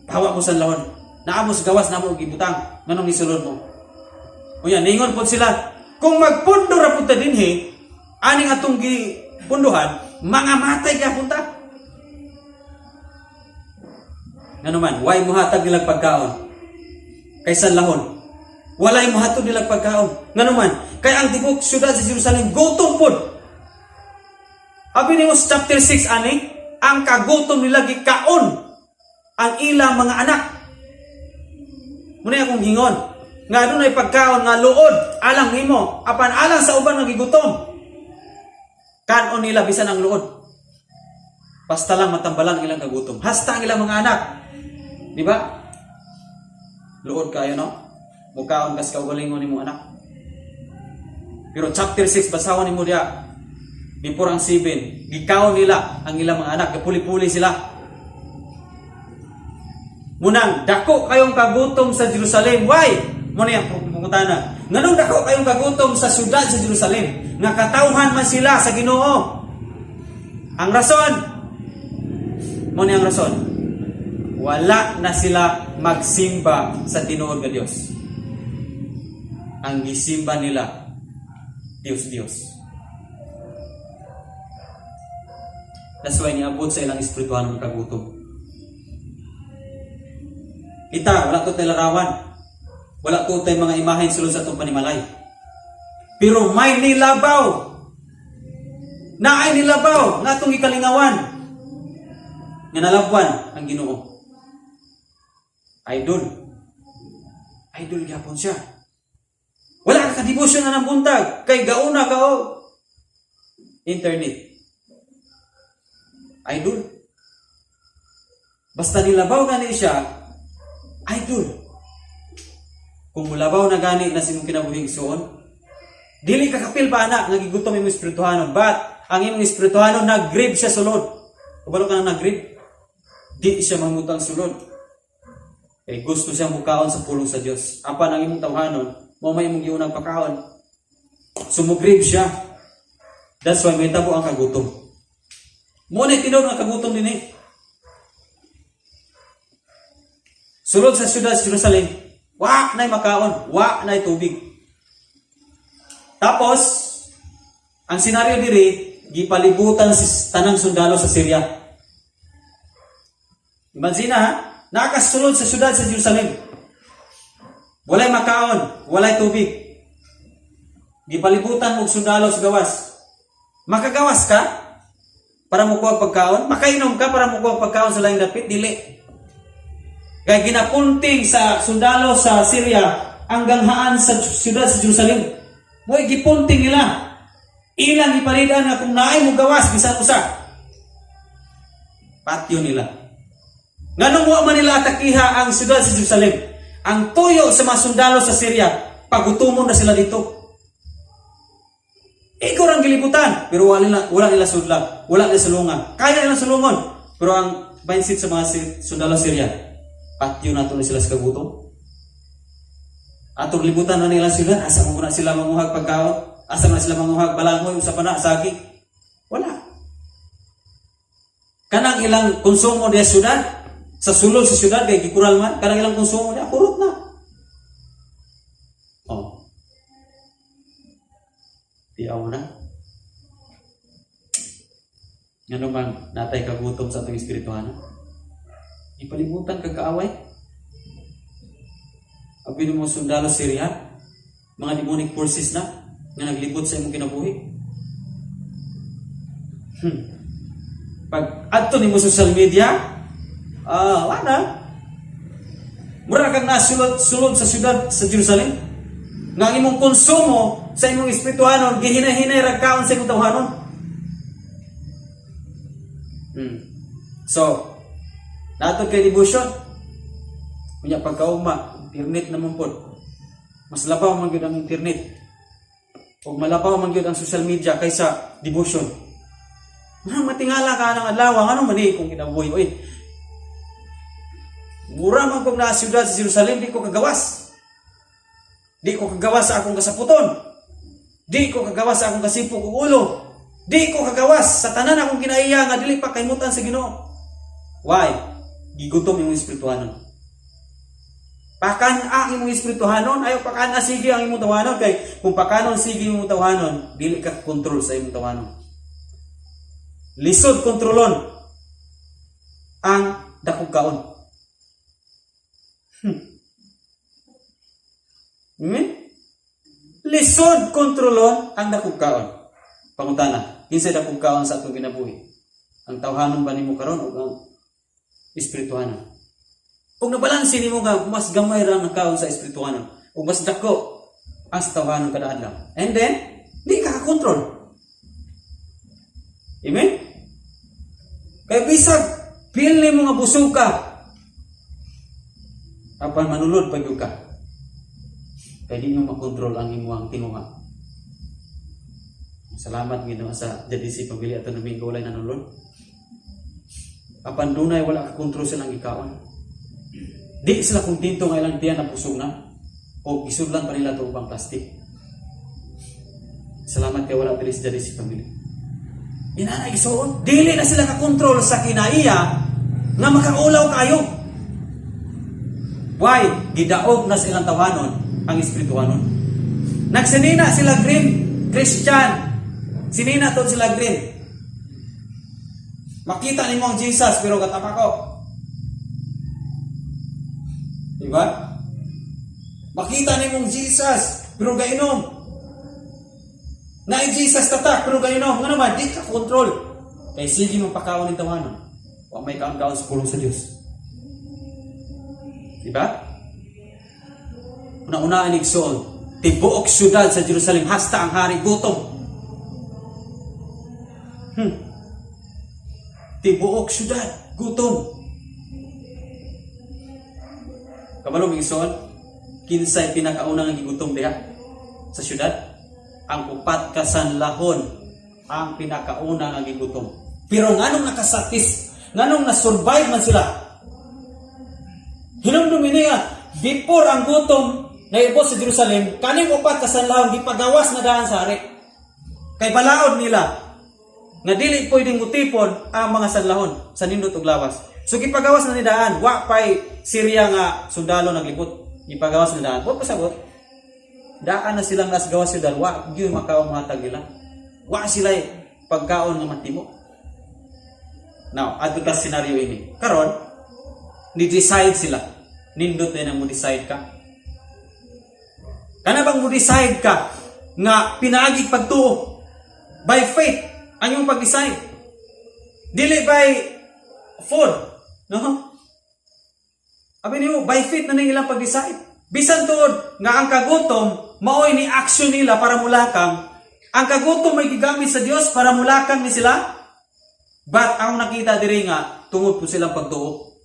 Pahawa mo sa lahon. Naa mo sa gawas na mo gibutang. Nganong isulod mo? Unya, ningon po sila, kung magpundo ra pud ta dinhi, aning atong gipunduhan, mga matay gyapon ta. Ngano man, way muhatag nilang pagkaon? Kay sanlahon. Walay muhatag nilang pagkaon. Ngano man, kay ang tibok syudad sa Jerusalem gutom pod. Abi nimo sa chapter 6 ani, ang kagutom nila gikaon ang ilang mga anak. Muna akong gingon nga adunay pagkaon nga luod alang nimo apan alang sa uban nga gigutom. Kanon nila bisan ang luod. Basta lang matambalan ang ilang kagutom. Hasta ang ilang mga anak. Di ba? Luod kayo, no? Mukaon kas kaugalingon nimo anak. Pero chapter 6, basahon nimo diya. Before ang 7, gikaon nila ang ilang mga anak, gapuli-puli sila. Munang, dako kayong kagutom sa Jerusalem. Why? Muna yung pangutana. Nganong dako kayong kagutom sa syudad sa Jerusalem? Nga katawhan man sila sa Ginoo. Ang rason, muna ang rason, wala na sila magsimba sa tinuod nga Dios. Ang gisimba nila, Dios Dios. That's why niabot sa ilang espiritual ng kagutom. Kita, wala to tayo larawan. Wala to tayo mga imahen sulod sa atong panimalay. Pero may nilabaw. Naay nilabaw nga atong ikalingawan. Nga nalabwan ang Ginoo. Idol. Idol gyapon siya. Wala ka ka-devotion na ng buntag. Kay gauna ka o internet. Idol. Basta nilabaw gani siya, idol. Kung mulabaw na gani na simong kinabuhi, igsuon, dili ka kapil pa anak, nagigutom imo espirituhanon, but Ang imong espirituhanon, nag-grieve siya sulod. Kabalo ka na nag-grieve? Di siya mangutang sulod. Kay gusto siya mukaon sa pulong sa Dios. Apan ang imong tawhanon, mao may imong giunang pakaon. So mo-grieve siya. That's why may tabo ang kagutom. Mo na tinuod nga kagutom dinhi. Sulod sa siyudad sa Jerusalem, wa na'y makaon, wa na'y tubig. Tapos, ang senaryo diri, gipalibutan si tanang sundalo sa Syria. Imagine ha, nakasulod sa siyudad sa Jerusalem. Walay makaon, walay tubig. Gipalibutan og sundalo sa gawas. Makagawas ka para mukuha pagkaon? Makainom ka para mukuha pagkaon sa laing dapit? Dili. Kay ginapunting sa sundalo sa Syria ang ganghaan sa siyudad sa Jerusalem. Mo'y gipunting nila. Ilang ipalidan nga kung naay mo gawas bisan usa. Patyo nila. Nganong wa man nila atakiha ang siyudad sa Jerusalem? Ang tuyo sa mga sundalo sa Syria, pagutumon na sila dito. Ikaw ang gilibutan, pero wala nila sudla, wala nila sulungan. Kaya nila sulungon, pero ang mindset sa mga sundalo Syria, patyo nato ni sila sa kagutom. Atong libutan na nila sila, asa mo na sila manguhag pagkaon, asa man sila manguhag balanghoy, usa pa na, saging. Wala. Kanang ilang konsumo diya syudad, sa sulod sa syudad, kay gikural man, kanang ilang konsumo diya, kurot na. Oh. Tiyaw na. Ngano man, natay kagutom sa atong espirituhanon. Ipalibutan kag kaaway. Abi mo sundalo Syria, mga demonic forces na nga naglibot sa imong kinabuhi. Pag adto nimo social media, wala. Mura kang nasulod sulod sa syudad sa Jerusalem. Nga ang imong konsumo sa imong espirituhanon gihinay-hinay ra kaon sa imong tawhanon. So, natod kay devotion. Unya pagkaugma, internet naman pod. Mas labaw man gyud ang internet. O malabaw man gyud ang social media kaysa devotion. Nga matingala ka ng adlaw, ano man eh kung kinabuhi oy. Mura man kong naa siyudad sa Jerusalem, di ko kagawas. Di ko kagawas sa akong kasaputon. Di ko kagawas sa akong kasipok ug ulo. Di ko kagawas sa tanan akong kinaiya nga dili pa kaimutan sa Ginoo. Why? Gigutom imong espirituhanon. Pakan ang imong espirituhanon, ayaw pakan sige ang imong tawanon kay kung pakanon sige imong tawanon, dili ka kontrol sa imong tawanon. Lisod kontrolon ang dakog kaon. Amen? Lisod kontrolon ang dakog kaon. Pangutana, kinsay dakog kaon sa atong kinabuhi? Ang tawhanon ba nimo karon o ang espirituhanon? Kung nabalanse nimo nga mas gamay ra ang kaon sa espirituhanon o mas dako ang sa tawhanon kada adlaw. And then, di ka kontrol. Amen? Kay bisag feel nimo nga busog ka, apan manulod pa gyud ka. Kay di mo makontrol ang imong tinguha. Salamat Ginoo sa JDC pamilya ato Domingo walay nanulod. Apan dunay wala ka kontrol sa ilang gikaon. Di sila kontento nga ilang tiyan na busog na o gisudlan pa nila ito ubang plastic. Salamat kay wala diri sa JDC pamilya. Inana igsuon, dili na sila kakontrol sa kinaiya nga makaulaw kayo. Why? Gidaog na sa ilang tawanon ang espirituhanon. Nagsinina sila green Christian. Sinina to sila green. Makita nimo ang Jesus pero katama ko. Diba? Makita nimo ang Jesus pero gainom. Na Jesus tatak pero gainom. Nga naman, di ka control. Kay sige mong pakaon ng tawanon. Wa may kaon-kaon sa pulong sa Dios. Diba? Una-unaan igsoon, tibuok syudad sa Jerusalem hasta ang hari gutom. Tibuok syudad gutom. Kabalo igsoon, kinsay pinakauna nga gigutom diha sa syudad? Ang upat ka sanlahon Ang pinakauna nga gigutom. Pero nganong nakasatis, nganong na-survive man sila? Hinumdum ini nga, before ang gutom naibot sa Jerusalem, kaning upat ka sanlahon gipagawas na daan sa hari. Kay balaod nila nga dili pwedeng utipon ang mga sanlahon sa nindot ug lawas. So gipagawas na ni daan, wa pay Syria nga sundalo naglibot. Gipagawas na daan. Wa pasabot. Daan na silang nasgawas syudad, wa gyud makaon matag nila. Wa sila pagkaon nga matimo. Now, adto ta senaryo ini. Karon, ni-decide sila. Nindot na mo decide ka. Kana bang mo decide ka nga pinaagi pagtuo by faith ang iyong pag-decide? Dili by food, no? Abi nimo, by faith na ning ilang pag-decide. Bisan tuod nga ang kagutom maoy ni action nila para mulakang, ang kagutom may gigamit sa Dios para mulakang ni sila. But ang nakita diri nga tungod po silang pagtuo.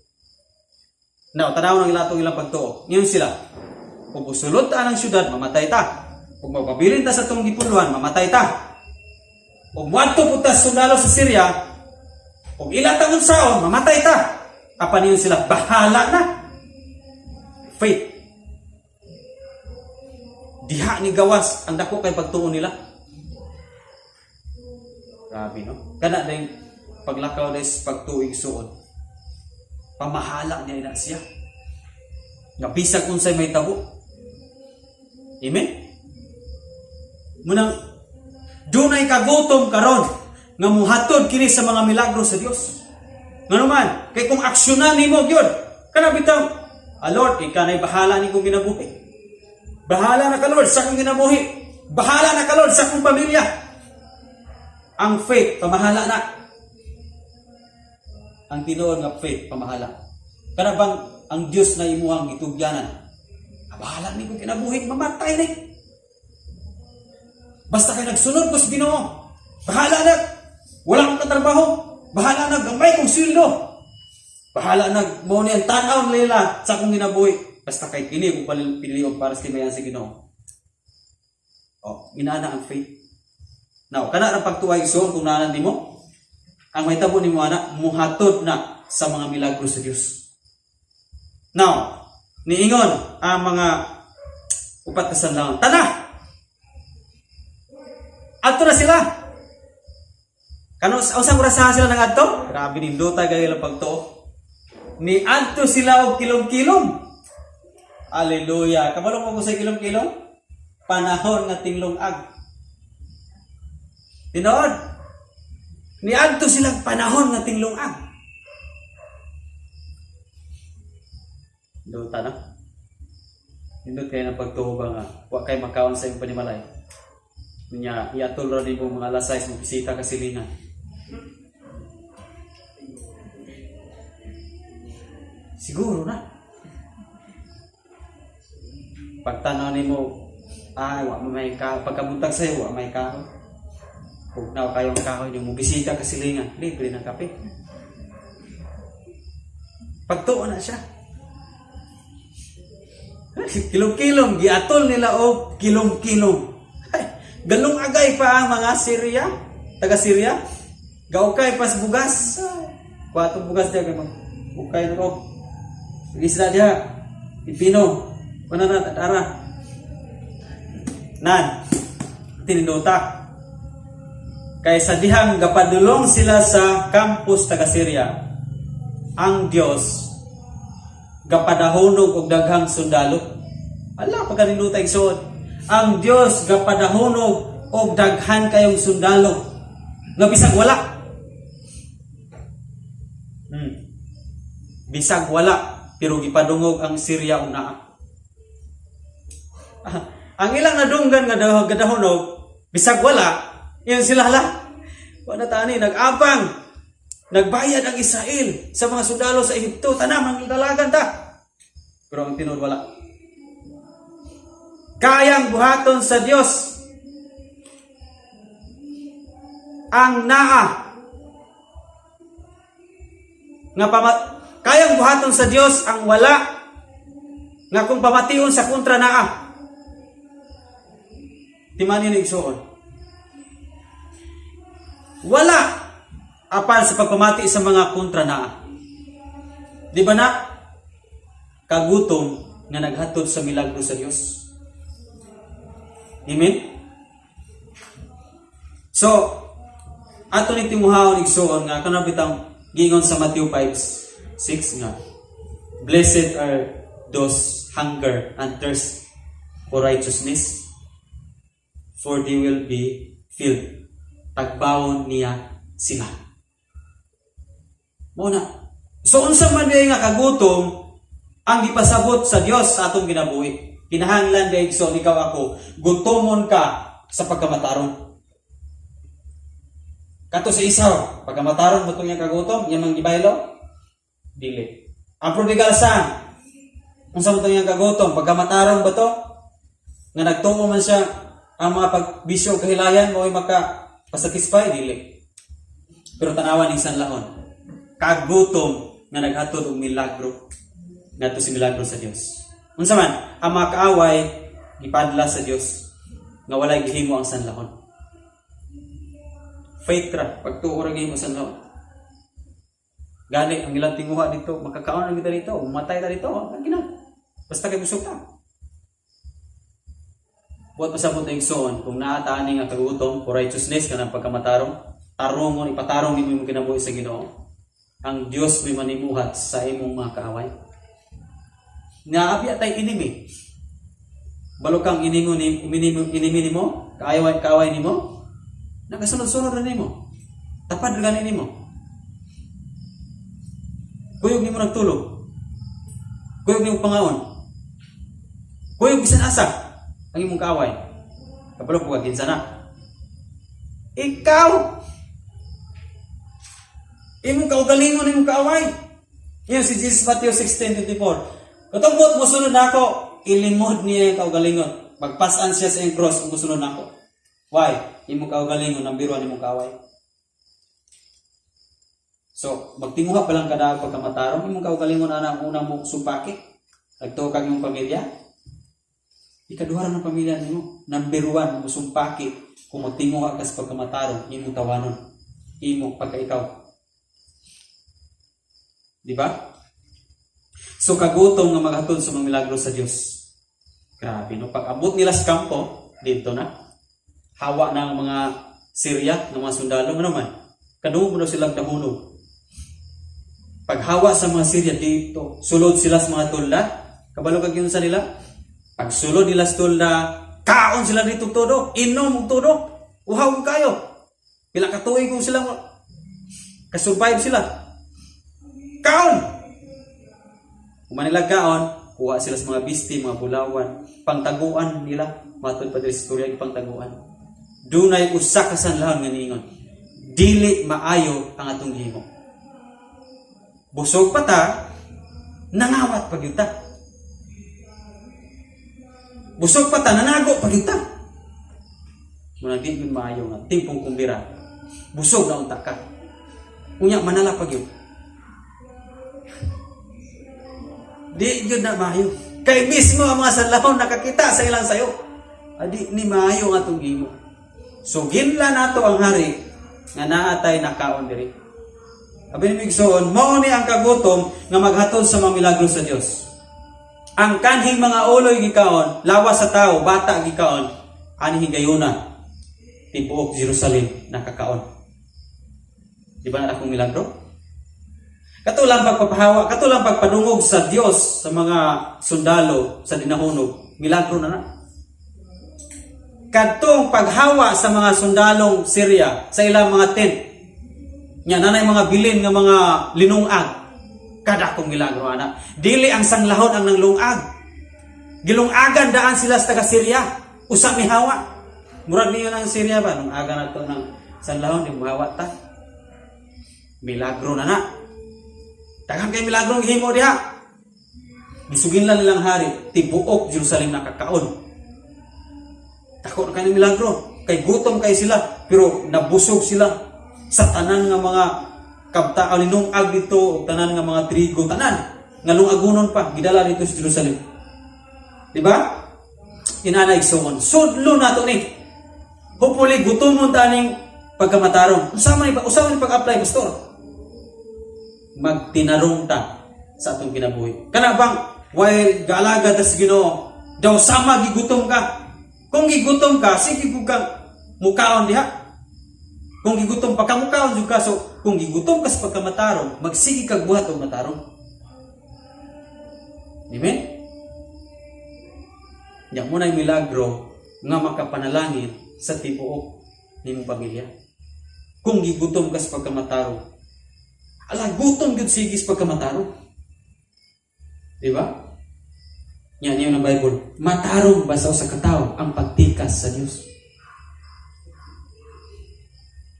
Now, tanaw nang ilatong ilang pagtuo. Ngayon sila, kung usulod ta ng syudad, mamatay ta. Kung magpabilin ta sa tong gipuluhan, mamatay ta. Kung muadto po ta sundalo sa Syria, kung ila tang unsaon, mamatay ta. Apan yun sila, bahala na. Faith. Diha ni gawas ang dako kay pagtuo nila. Grabe, no? Kana din paglakaw des pagtuig suod. Pamahala niya ina siya. Nga bisag unsay may tabo. Amen? Munang dunay kagutom karon nga muhatod kini sa mga milagro sa Dios. Ngano man, kay kung aksyonan nimo gyud, kana bitaw, "Ah, Lord, ikaw na'y bahala ni kong kinabuhi. Bahala na ka, Lord, sa akong kinabuhi. Bahala na ka, Lord, sa akong pamilya." Ang faith, pamahala na. Ang tinuod nga faith, pamahala. Kana bang ang Dios na imuhang gitugyanan? "Ah, bahala ni kong kinabuhi, mamatay ni. Basta kay nagsunod ko sa Ginoo. Bahala na. Wala akong katrabaho. Bahala na, gamay kong sweldo. Bahala na, mo ni ang tan-aw nila sa akong kinabuhi. Basta kay kini kung pilion para sa timayan sa Ginoo." Oh, inana ang faith. Now, kana ang pagtuway igsoon kung naanan nimo, ang mahitabo nimo ana muhatod na sa mga milagro sa Dios. Now, niingon ang mga upat ka sanlahon, "Tana! Adto na sila." Kano usang orasahan sila nang-adto? Grabe nindota kay ilang pagtuo. Ni adto sila og kilom-kilom. Hallelujah. Kabalo mo ko sa kilom-kilom? Panahon nga tinglong-ag. Tinuod. Niadto silang panahon nga tinglong-ag. Nindota na. Nindot kayo ng pagtuo ba nga wa kay makaon sa imong panimalay. Nya iatol ra nimo mga alas 6 mo bisita ka silingan. Siguro na. Pagtanaw nimo, ay, wa may ka pagkabuntag sa'yo, wa may kahoy. Pugnaw kayong kahoy nimo bisita ka silingan, libre ng kape. Pagtuo na siya. Kilom-kilom, giatol nila og kilom-kilom. Ay, galong agay pa ang mga Syria, taga Syria. Gaukay pas bugas. Kuha bugas diya kay mag ukay na ko. Isda diha. Pipino. Kuna na tara. Nan. Tinindota. Kay sa dihang gapadulong sila sa campus taga Syria, ang Dios gapadahonog og daghang sundalo. Ala pagkaninduta igsoon. Ang Dios gapadahonog og daghan kayong sundalo nga bisag wala. Bisag wala pero gipadungog ang Syria og naa. Ang ilang nadunggan nga gadahonog bisag wala, yun sila hala. Wala tani nag-abang. Nagbayad ang Israel sa mga sundalo sa Ehipto, tanam ang dalagan ta. Pero ang tinuod wala. Kayang buhaton sa Dios ang naa nga kayang buhaton sa Dios ang wala nga kung pamation sa kontra naa. Timani ni igsuon. Wala apan sa pagpamati sa mga kontra naa. Di ba na? Kagutom nga naghatod sa milagro sa Dios. Amen? So, ato ning tinguhaon, igsuon, nga kanang bitang giingon sa Matthew 5:6 nga "Blessed are those hunger and thirst for righteousness, for they will be filled." Tagbawon niya sila. Mao na. So unsa man diay nga kagutom ang gipasabot sa Dios sa atong kinabuhi? Kinahanglan diay, igsoon, ikaw, ako, gutomon ka sa pagkamatarong. Kato si Esau, pagkamataron mo itong iyang kagutom, iyang mang gibaylo? Dili. Ang prodigal son, unsa mo itong iyang kagutom? Pagkamataron ba to? Nga nagtuo man siya ang mga pagbisyo o kahilayan mo ay maka pasatisfy? Dili. Pero tanawan ning sanlahon. Kagutom nga naghatod og milagro ngadto si milagro sa Dios. Unsa man, ang mga kaaway gipadla sa Dios nga walay gihimo ang sanlahon. Faith ra, pagtuo ra gihimo sa sanlahon. Gani ang ilang tinguha dito, makakaon lang kita dito, matay ta dito, ang gina. Basta kay busog ta. Buot pasabot na, igsoon, kung naa ta ani nga kagutom for righteousness, kanang pagkamatarong, tarongon, ipatarong nimo imong kinabuhi sa Ginoo. Ang Dios may manimuhat sa imong mga kaaway. Nga abi atay enemy. Balo kang inimo ni inimo enemy nimo, kaaway kaaway nimo. Nagasunod-sunod ra nimo. Tapad ra gani nimo. Kuyog nimo nagtulog. Kuyog nimo pangaon. Kuyog bisan asa ang imong kaaway. Kabalo ko kinsa na. Ikaw! Imong kaugalingon imong kaaway. Yan si Jesus, Matthew 16:24. "Katong buot mosunod nako, ilimod niya yung kaugalingon. Magpasan siya sa iyang cross kung musunod nako." Why? Imong kaugalingon ang biruan imong kaaway. So, magtinguha pa lang kada pagkamatarong, imong kaugalingon ana ang unang mo sumpaki. Nagtuo kag imong pamilya. Ikaduha ra ng pamilya nimo. Number one, mo sumpaki kung magtinguha ka sa pagkamatarong, imong tawanon. Imong pagka-ikaw. Di ba? So kagutom nga maghatod sa mga milagro sa Dios. Grabe no, pag abot nila sa kampo, dito na. Hawa na ang mga Syria, ng mga sundalo, ano man. Kadungog mo daw silang dahunog. Paghawa sa mga Syria dito, sulod sila sa mga tolda. Kabalo kag yun sa nila? Pag sulod nila sa tolda, kaon sila dito todo, inom og todo. Uhaw kayo. Pila ka tuig kung sila kasurvive sila. Kaon! Kung nila kaon, kuha sila sa mga bisti, mga bulawan, pangtaguan nila, matod pa diri sa istorya, pangtaguan. Dunay usa ka sanlahon nga niingon, "Dili maayo ang atong gihimo. Busog pa ta, nangawat pa gyud ta. Busog pa ta, nanago pa gyud ta." Muna di gyud maayo nga timpong kumbira. Busog na unta ka. Unya manala pa gyud. Di gyud na maayo. Kay mismo ang mga sanlahon nakakita sa ilang sayo. Adi ni maayo ang atong gihimo. So ginla nato ang hari nga naa tay nakaon diri. Abi ni igsoon, mao ni ang kagutom nga maghatod sa mga milagro sa Dios. Ang kanhing mga uloy gikaon, lawas sa tao, bata gikaon, ani higayuna tibuok Jerusalem nakakaon. Di ba na akong milagro? Katulang pagpapahawa, katulang pagpadungog sa Dios sa mga sundalo sa dinahunog, milagro na na. Kadtong paghawa sa mga sundalong Syria sa ilang mga tent, nya nanay mga bilin nga mga linungag, kadakong milagro ana. Dili ang sanglahon ang nanglungag. Gilungagan daan sila sa taga Syria. Usa mihawa. Murag niyo ng Syria ba lungagan na to ng sanlahon, di muhawa ta. Milagro na na. Daghan kay milagro ang gihimo diha. Gisugin lang nilang hari, tibuok Jerusalem nakakaon. Dako na kay milagro. Kay gutom kay sila, pero nabusog sila sa tanan nga mga kabta linungag dito o tanan nga mga trigo, tanan nga lungagunon pa gidala dito sa Jerusalem. Di ba? Inana, igsoon. Sudlo nato ni. Hopefully gutomon taning Pagkamatarong. Unsa man ba? Unsa man pag-apply, pastor? Magtinarong ta sa atong kinabuhi. Kana bang while gaalagad ta sa Ginoo, daw sama gigutom ka. Kung gigutom ka, sige gud kang mukaon diha. Kung gigutom pa ka, mukaon jud ka. So, kung gigutom ka sa pagkamatarong, magsige kag buhat og matarong. Amen? Nya mao na milagro nga makapanalangin sa tibuok nimong pamilya. Kung gigutom ka sa pagkamatarong, ala, gutom gyud sige sa pagkamatarong. Di ba? Yan yun ang Bible. Matarong ba sa usa ka tawo ang pagtikas sa Dios?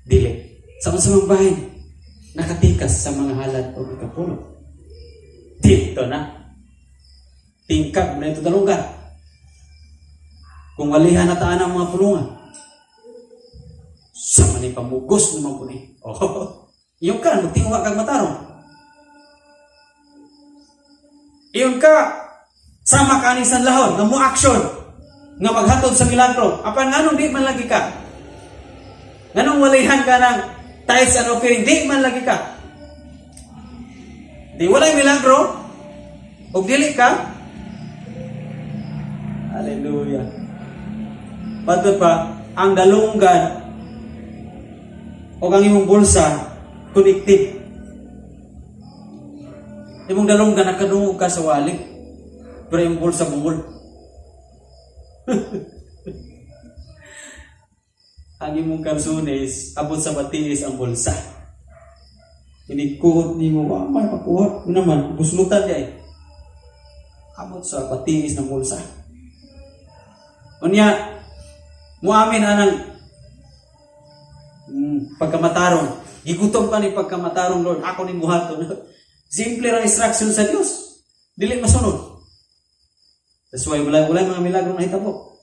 Dili. Sa unsa mang bahin, nakatikas sa mga halad o ikapulo. Dito na. Tingkag na ito dalunggan. Kung walihan na taan ang mga pulungan, sa man pamugos naman po ni. Oh. Iyon ka, magtinguha kag matarong. Iyon ka, sama ka ni sanlahon, nga mo action, nga maghatod sa milagro. Apan nganong di man lagi ka? Nganong walihan ka ng tithes and offering, di man lagi ka? Di walay milagro, ug dili ka? Hallelujah. Patod pa, ang dalunggan o ang imong bulsa connected. Imong dalunggan nakadungog ka sa wallet, pero imong bulsa bungol. Ang imong kalsones abot sa batiis ang bulsa. Inigkuot nimo, wa may pakuha naman, buslutan di ay. Abot sa batiis ng bulsa. Unya, muamin anang pagkamatarong. Gigutom ka ni pagkamatarong, Lord. Ako ni buhaton. Simple ra instruction sa Dios. Dili masunod. That's why wala mga milagro na hitabo.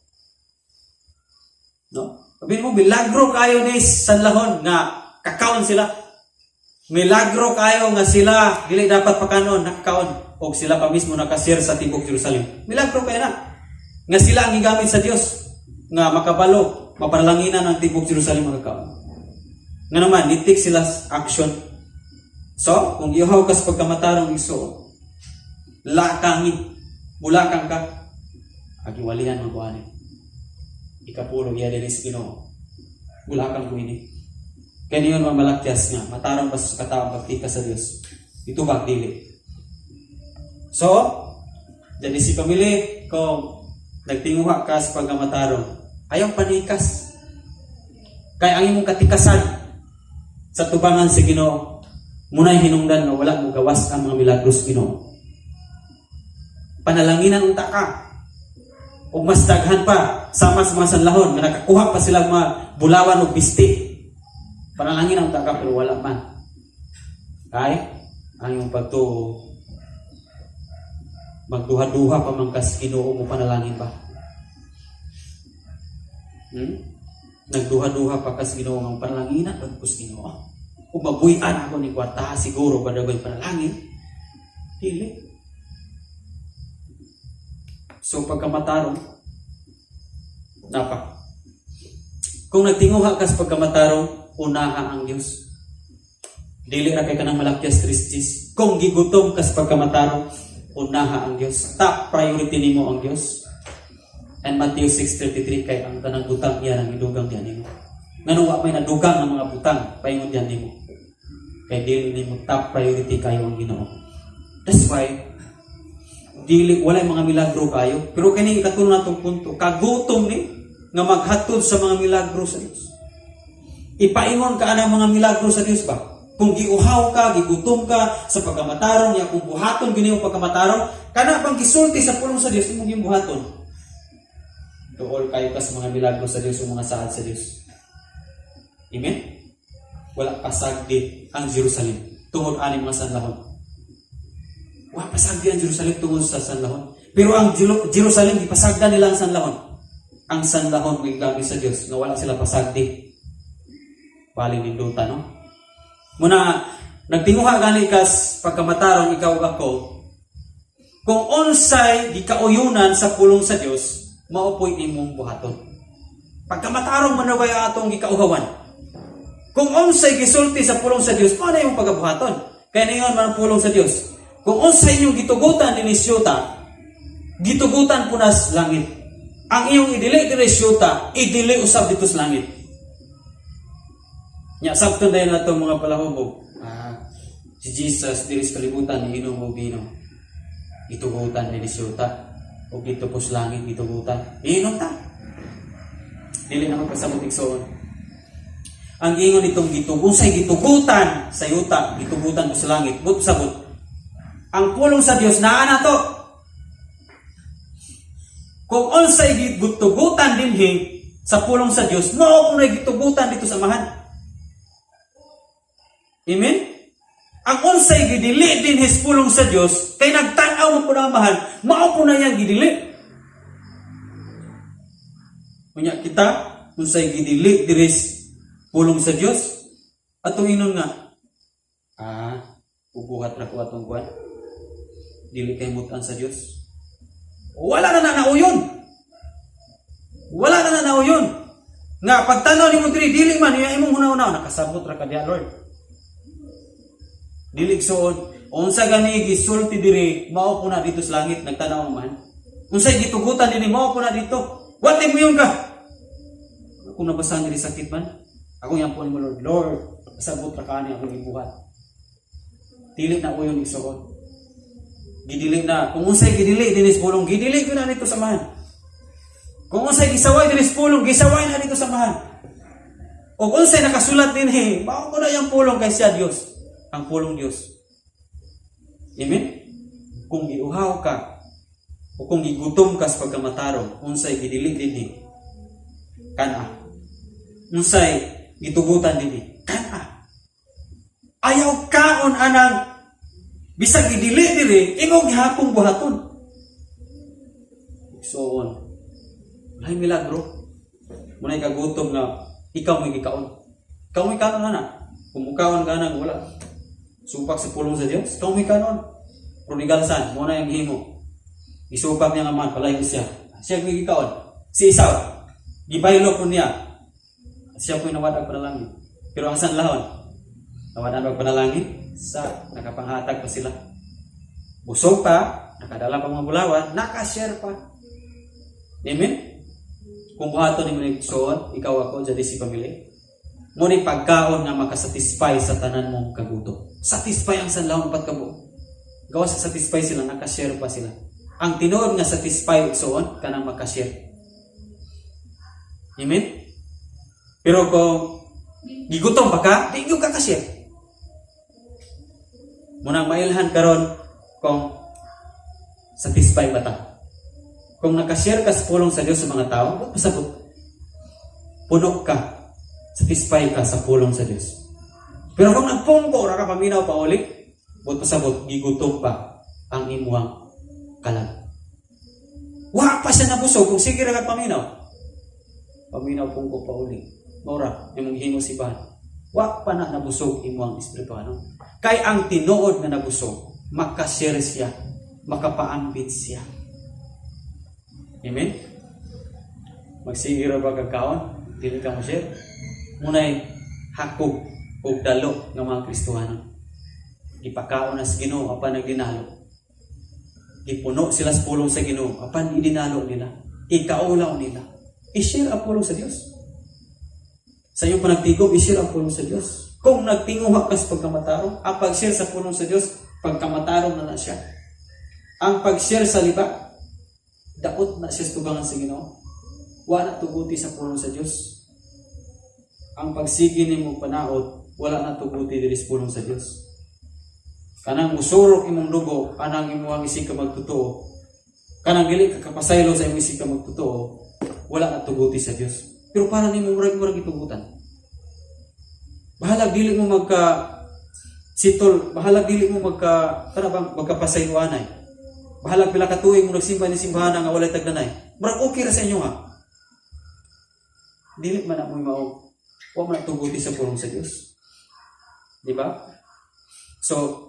No? Sabihin mo, milagro kayo ni Sanlahon nga kakaon sila. Milagro kayo nga sila dili dapat pakanon, nakakaon. O sila pa mismo nakashare sa tibok Jerusalem. Milagro kayo na. Nga sila ang gigamit sa Dios nga makabalo, mapalanginan ang tibok Jerusalem makakaon. Nga naman, nitik sila action. So, kung ihaw ka sa pagkamatarong igsoon, lakangi, mulakang ka, agiwalihan mo buhanin. Ikapulog iya diri sa Ginoo. Mulakang ko ini. Kaya niyon mamalakyas nga, matarong ba sa kataong pagtika sa Dios? Ito ba dili? So, jadi si pamili, kung nagtinguha ka sa pagkamatarong, ayaw panikas. Kaya ang imong katikasan sa tubangan sa Ginoo, muna'y hinungdan nga wala mo gawas ang mga milagros Ginoo. Panalanginan unta ka. O mas daghan pa sama sa mga sanlahon nga nakakuha pa sila mga bulawan og bisti. Panalangin unta ka pero wala man. Kay ang imong pagtuo magduha-duha pa man kas Ginoo mo panalangin ba? Nagduha-duha pa kas Ginoo nga panalanginan pag kus Ginoo. Ug mabuy-an ako ni kwarta siguro padagoy panalangin. Dili. So pagkamatarong napa. Kung nagtinguha ka sa pagkamatarong, unaha ang Dios. Dili ra kay kanang Malakias 3:10. Kung gigutom ka sa pagkamatarong, unaha ang Dios. Top priority nimo ang Dios. And Matthew 6:33, kay ang tanang butang iya nang idugang diyan nimo. Ngano wa may nadugang ang mga butang paingon diyan nimo? Kay dili nimo top priority kayo ang Ginoo. That's why dili walay mga milagro kayo. Pero kini ikatulo natong punto, kagutom ni nga maghatod sa mga milagro sa Dios. Ipaingon ka anang mga milagro sa Dios ba? Kung giuhaw ka, gigutom ka sa pagkamatarong, ya kung buhaton gini mo pagkamatarong, kana bang gisulti sa pulong sa Dios imong gibuhaton? Duol kayo ka sa mga milagro sa Dios o mga saad sa Dios. Amen? Wala pasagdi ang Jerusalem tungod ani mga sanlahon. Wala pasagdi ang Jerusalem tungod sa sanlahon. Pero ang Jerusalem gipasagdan nila ang sanlahon. Ang sanlahon may gamit sa Dios nga wala sila pasagdi. Bali ninduta, no? Muna, nagtinguha gani kas pagkamatarong ikaw ug ako, kung unsay gikauyunan sa pulong sa Dios, mao po'y imong buhaton. Pagkamatarong man na atong gikauhawan. Kung unsay gisulti sa pulong sa Dios, mao na imong pagabuhaton. Kay ningon man ang pulong sa Dios, kung unsay inyong gitugutan dinhi sa yuta, gitugutan punas langit. Ang iyong idili diri sa yuta, idili usab didto sa langit. Nya sabton dayon nato mga palahubog. Ah, si Jesus diri sa kalibutan niinom og bino. Gitugutan dinhi sa yuta ug didto po sa langit gitugutan. Iinom ta. Dili na magpasabot, igsoon. Ang giingon nitong unsay gitugutan sa yuta, gitugutan ko sa langit. But sabot. Ang pulong sa Dios naa na to. Kung unsay gitugutan dinhi sa pulong sa Dios, mao po na gitugutan didto sa Amahan. Amen? Ang unsay gidili dinhi sa pulong sa Dios, kay nagtan-aw man po na Amahan, mao po na yang gidili. Unya kita, unsay gidili diri sa pulong sa Dios, atong inon nga, ah, ubuhat ra ko atong kuan. Dili kay mutan sa Dios. Wala na na nauyon. Wala na na nauyon. Nga pagtanaw nimo diri, dili man iya imong hunahuna, nakasabot ra ka diha, Lord. Dili, igsoon. Unsa gani gisulti diri, mao po na didto sa langit nagtanaw man. Unsay gitugutan dinhi, mao po na didto. Wa mo yung ka. Kung nabasahan diri, sakit man. Ako yan po ni Lord. Lord, kasabot ra kani akong ibuhat. Dili na uyon, igsoon. Gidili na. Kung unsay gidili dinhi sa pulong, gidili ko na didto sa Amahan. Kung unsay gisaway dinhi sa pulong, gisaway na didto sa Amahan. O kung unsay nakasulat dinhi, mao ko na yung pulong kay siya Dios. Ang pulong Dios. Amen? Kung giuhaw ka o kung gigutom ka sa pagkamatarong, unsay gidili dinhi, kana. Unsay gitugutan dinhi, kana. Ayaw kaon anang bisag gidili diri, imong gihapong buhaton. So on. Walay milagro. Munay kagutom nga ikaw may gikaon. Ikaw may kaon na. Kung mukaon ka nang wala. Supak sa pulong sa Dios, ikaw may kaon. Prodigal son, mo na yung himo. Isupak niya nga man, palay siya. Siya may gikaon. Si Esau, gibaylo po niya. Siya po nawad ang panalangin. Pero ang sanlahon, nawad ang panalangin sa nakapanghatag pa sila. Busog pa, nakadala pa mga bulawan, nakashare pa. Amen? Kung buhaton ni mo igsoon, ikaw ako, jadi si pamilya. Mo ni pagkaon nga makasatisfy sa tanan mong kagutom. Satisfy ang sanlahon pat kabo. Gawas sa satisfy sila, nakashare pa sila. Ang tinuod nga satisfy, igsoon, kanang makashare. Amen? Pero kung gigutom pa ka, di gyud ka ka-share. Munang mailhan karon kung satisfy ba ta. Kung nakashare ka sa pulong sa Dios sa mga tao, ba't pasabot? Puno ka. Satisfy ka sa pulong sa Dios. Pero kung nagpungko ra ka, paminaw pa uli, but pasabot, gigutom pa ang imuhang kalag. Wa pa siya nabusog kung sige ra ka paminaw. Paminaw, pungko pa uli. Maura, imong himo sibahan. Wa pa na nabusog imuhang espirituano. Kay ang tinuod nga nabusog, makashare siya, makapaambit siya. Amen? Magsige ra ba kag kaon? Dili ka mo share? Munay hakog og dalo nga mga Kristohanon. Gipakaon na sa Ginoo apan nagdinalo. Gipuno sila sa pulong sa Ginoo apan idinalo nila. Ikaulaw nila. I-share ang pulong sa Dios. Sa iyong panagtigom, i-share ang pulong sa Dios. Kung nagtinguha ka sa pagkamatarong, ang pag-share sa pulong sa Dios, pagkamatarong na na siya. Ang pag-share sa liba, daot na siya sa tubangan sa Ginoo. Wa na tuguti sa pulong sa Dios. Ang pagsige nimo panaot, wala na tuguti diri sa pulong sa Dios. Kanang musurok imong dugo, kanang imuhang isig ka magtotoo, kanang dili ka kapasaylo sa imong isig ka magtotoo, wala na tuguti sa Dios. Pero para nimo murag murag gitugutan. Bahalag dili mo magka sitol, bahalag dili mo magka kana bang magkapasayloanay. Bahalag pila ka tuig mo nagsimba ni simbahan nga walay tagdanay. Murag okay ra sa inyo ha. Dili man na mo mao. Wa man na tuguti sa pulong sa Dios. Di ba? So,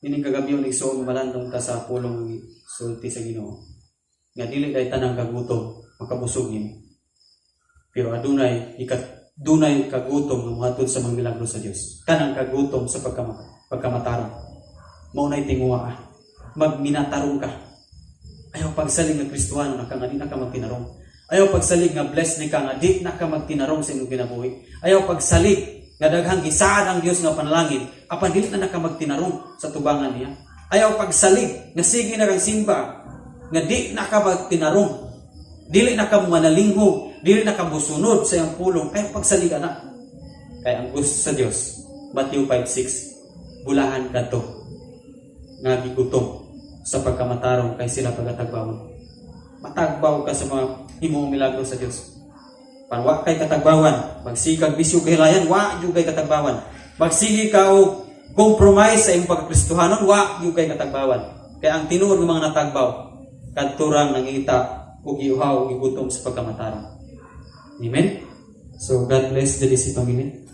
ining kagabi, igsoon, malandong ta sa pulong sulti sa Ginoo. Nga dili dai tanang kagutom makabusog nimo. Pero adunay ikat Dunay kagutom nga mohatod sa mga milagro sa Dios. Kanang kagutom sa pagkamatarong. Mao na'y tinguha ah. Magminatarong ka. Ayaw pagsalig nga Kristohano na ka nga di na ka magtinarong. Ayaw pagsalig nga blessed ni ka nga di na ka magtinarong sa imong kinabuhi. Ayaw pagsalig nga daghang gisaad ang Dios nga panalangin apan dili na ka magtinarong sa tubangan niya. Ayaw pagsalig nga sige na kang simba nga di na ka magtinarong. Dili na ka manalinghog, dili na ka musunod sa iyang pulong. Ayaw pagsalig ana. Kay ang gusto sa Dios, Matthew 5:6, bulahan ka to nga gigutom sa pagkamatarong kay sila pagatagbawon. Matagbaw ka sa mga himong milagro sa Dios. Pan wa kay katagbawan, magsigag bisyo kahilayan, wa jud kay katagbawan. Magsige ka og compromise sa imong pagkakristohanon, wa jud kay katagbawan. Kay ang tinuod ng mga natagbaw, kadturang nangita ug giuhaw ug gigutom sa pagkamatarong. Amen? So God bless the DC family.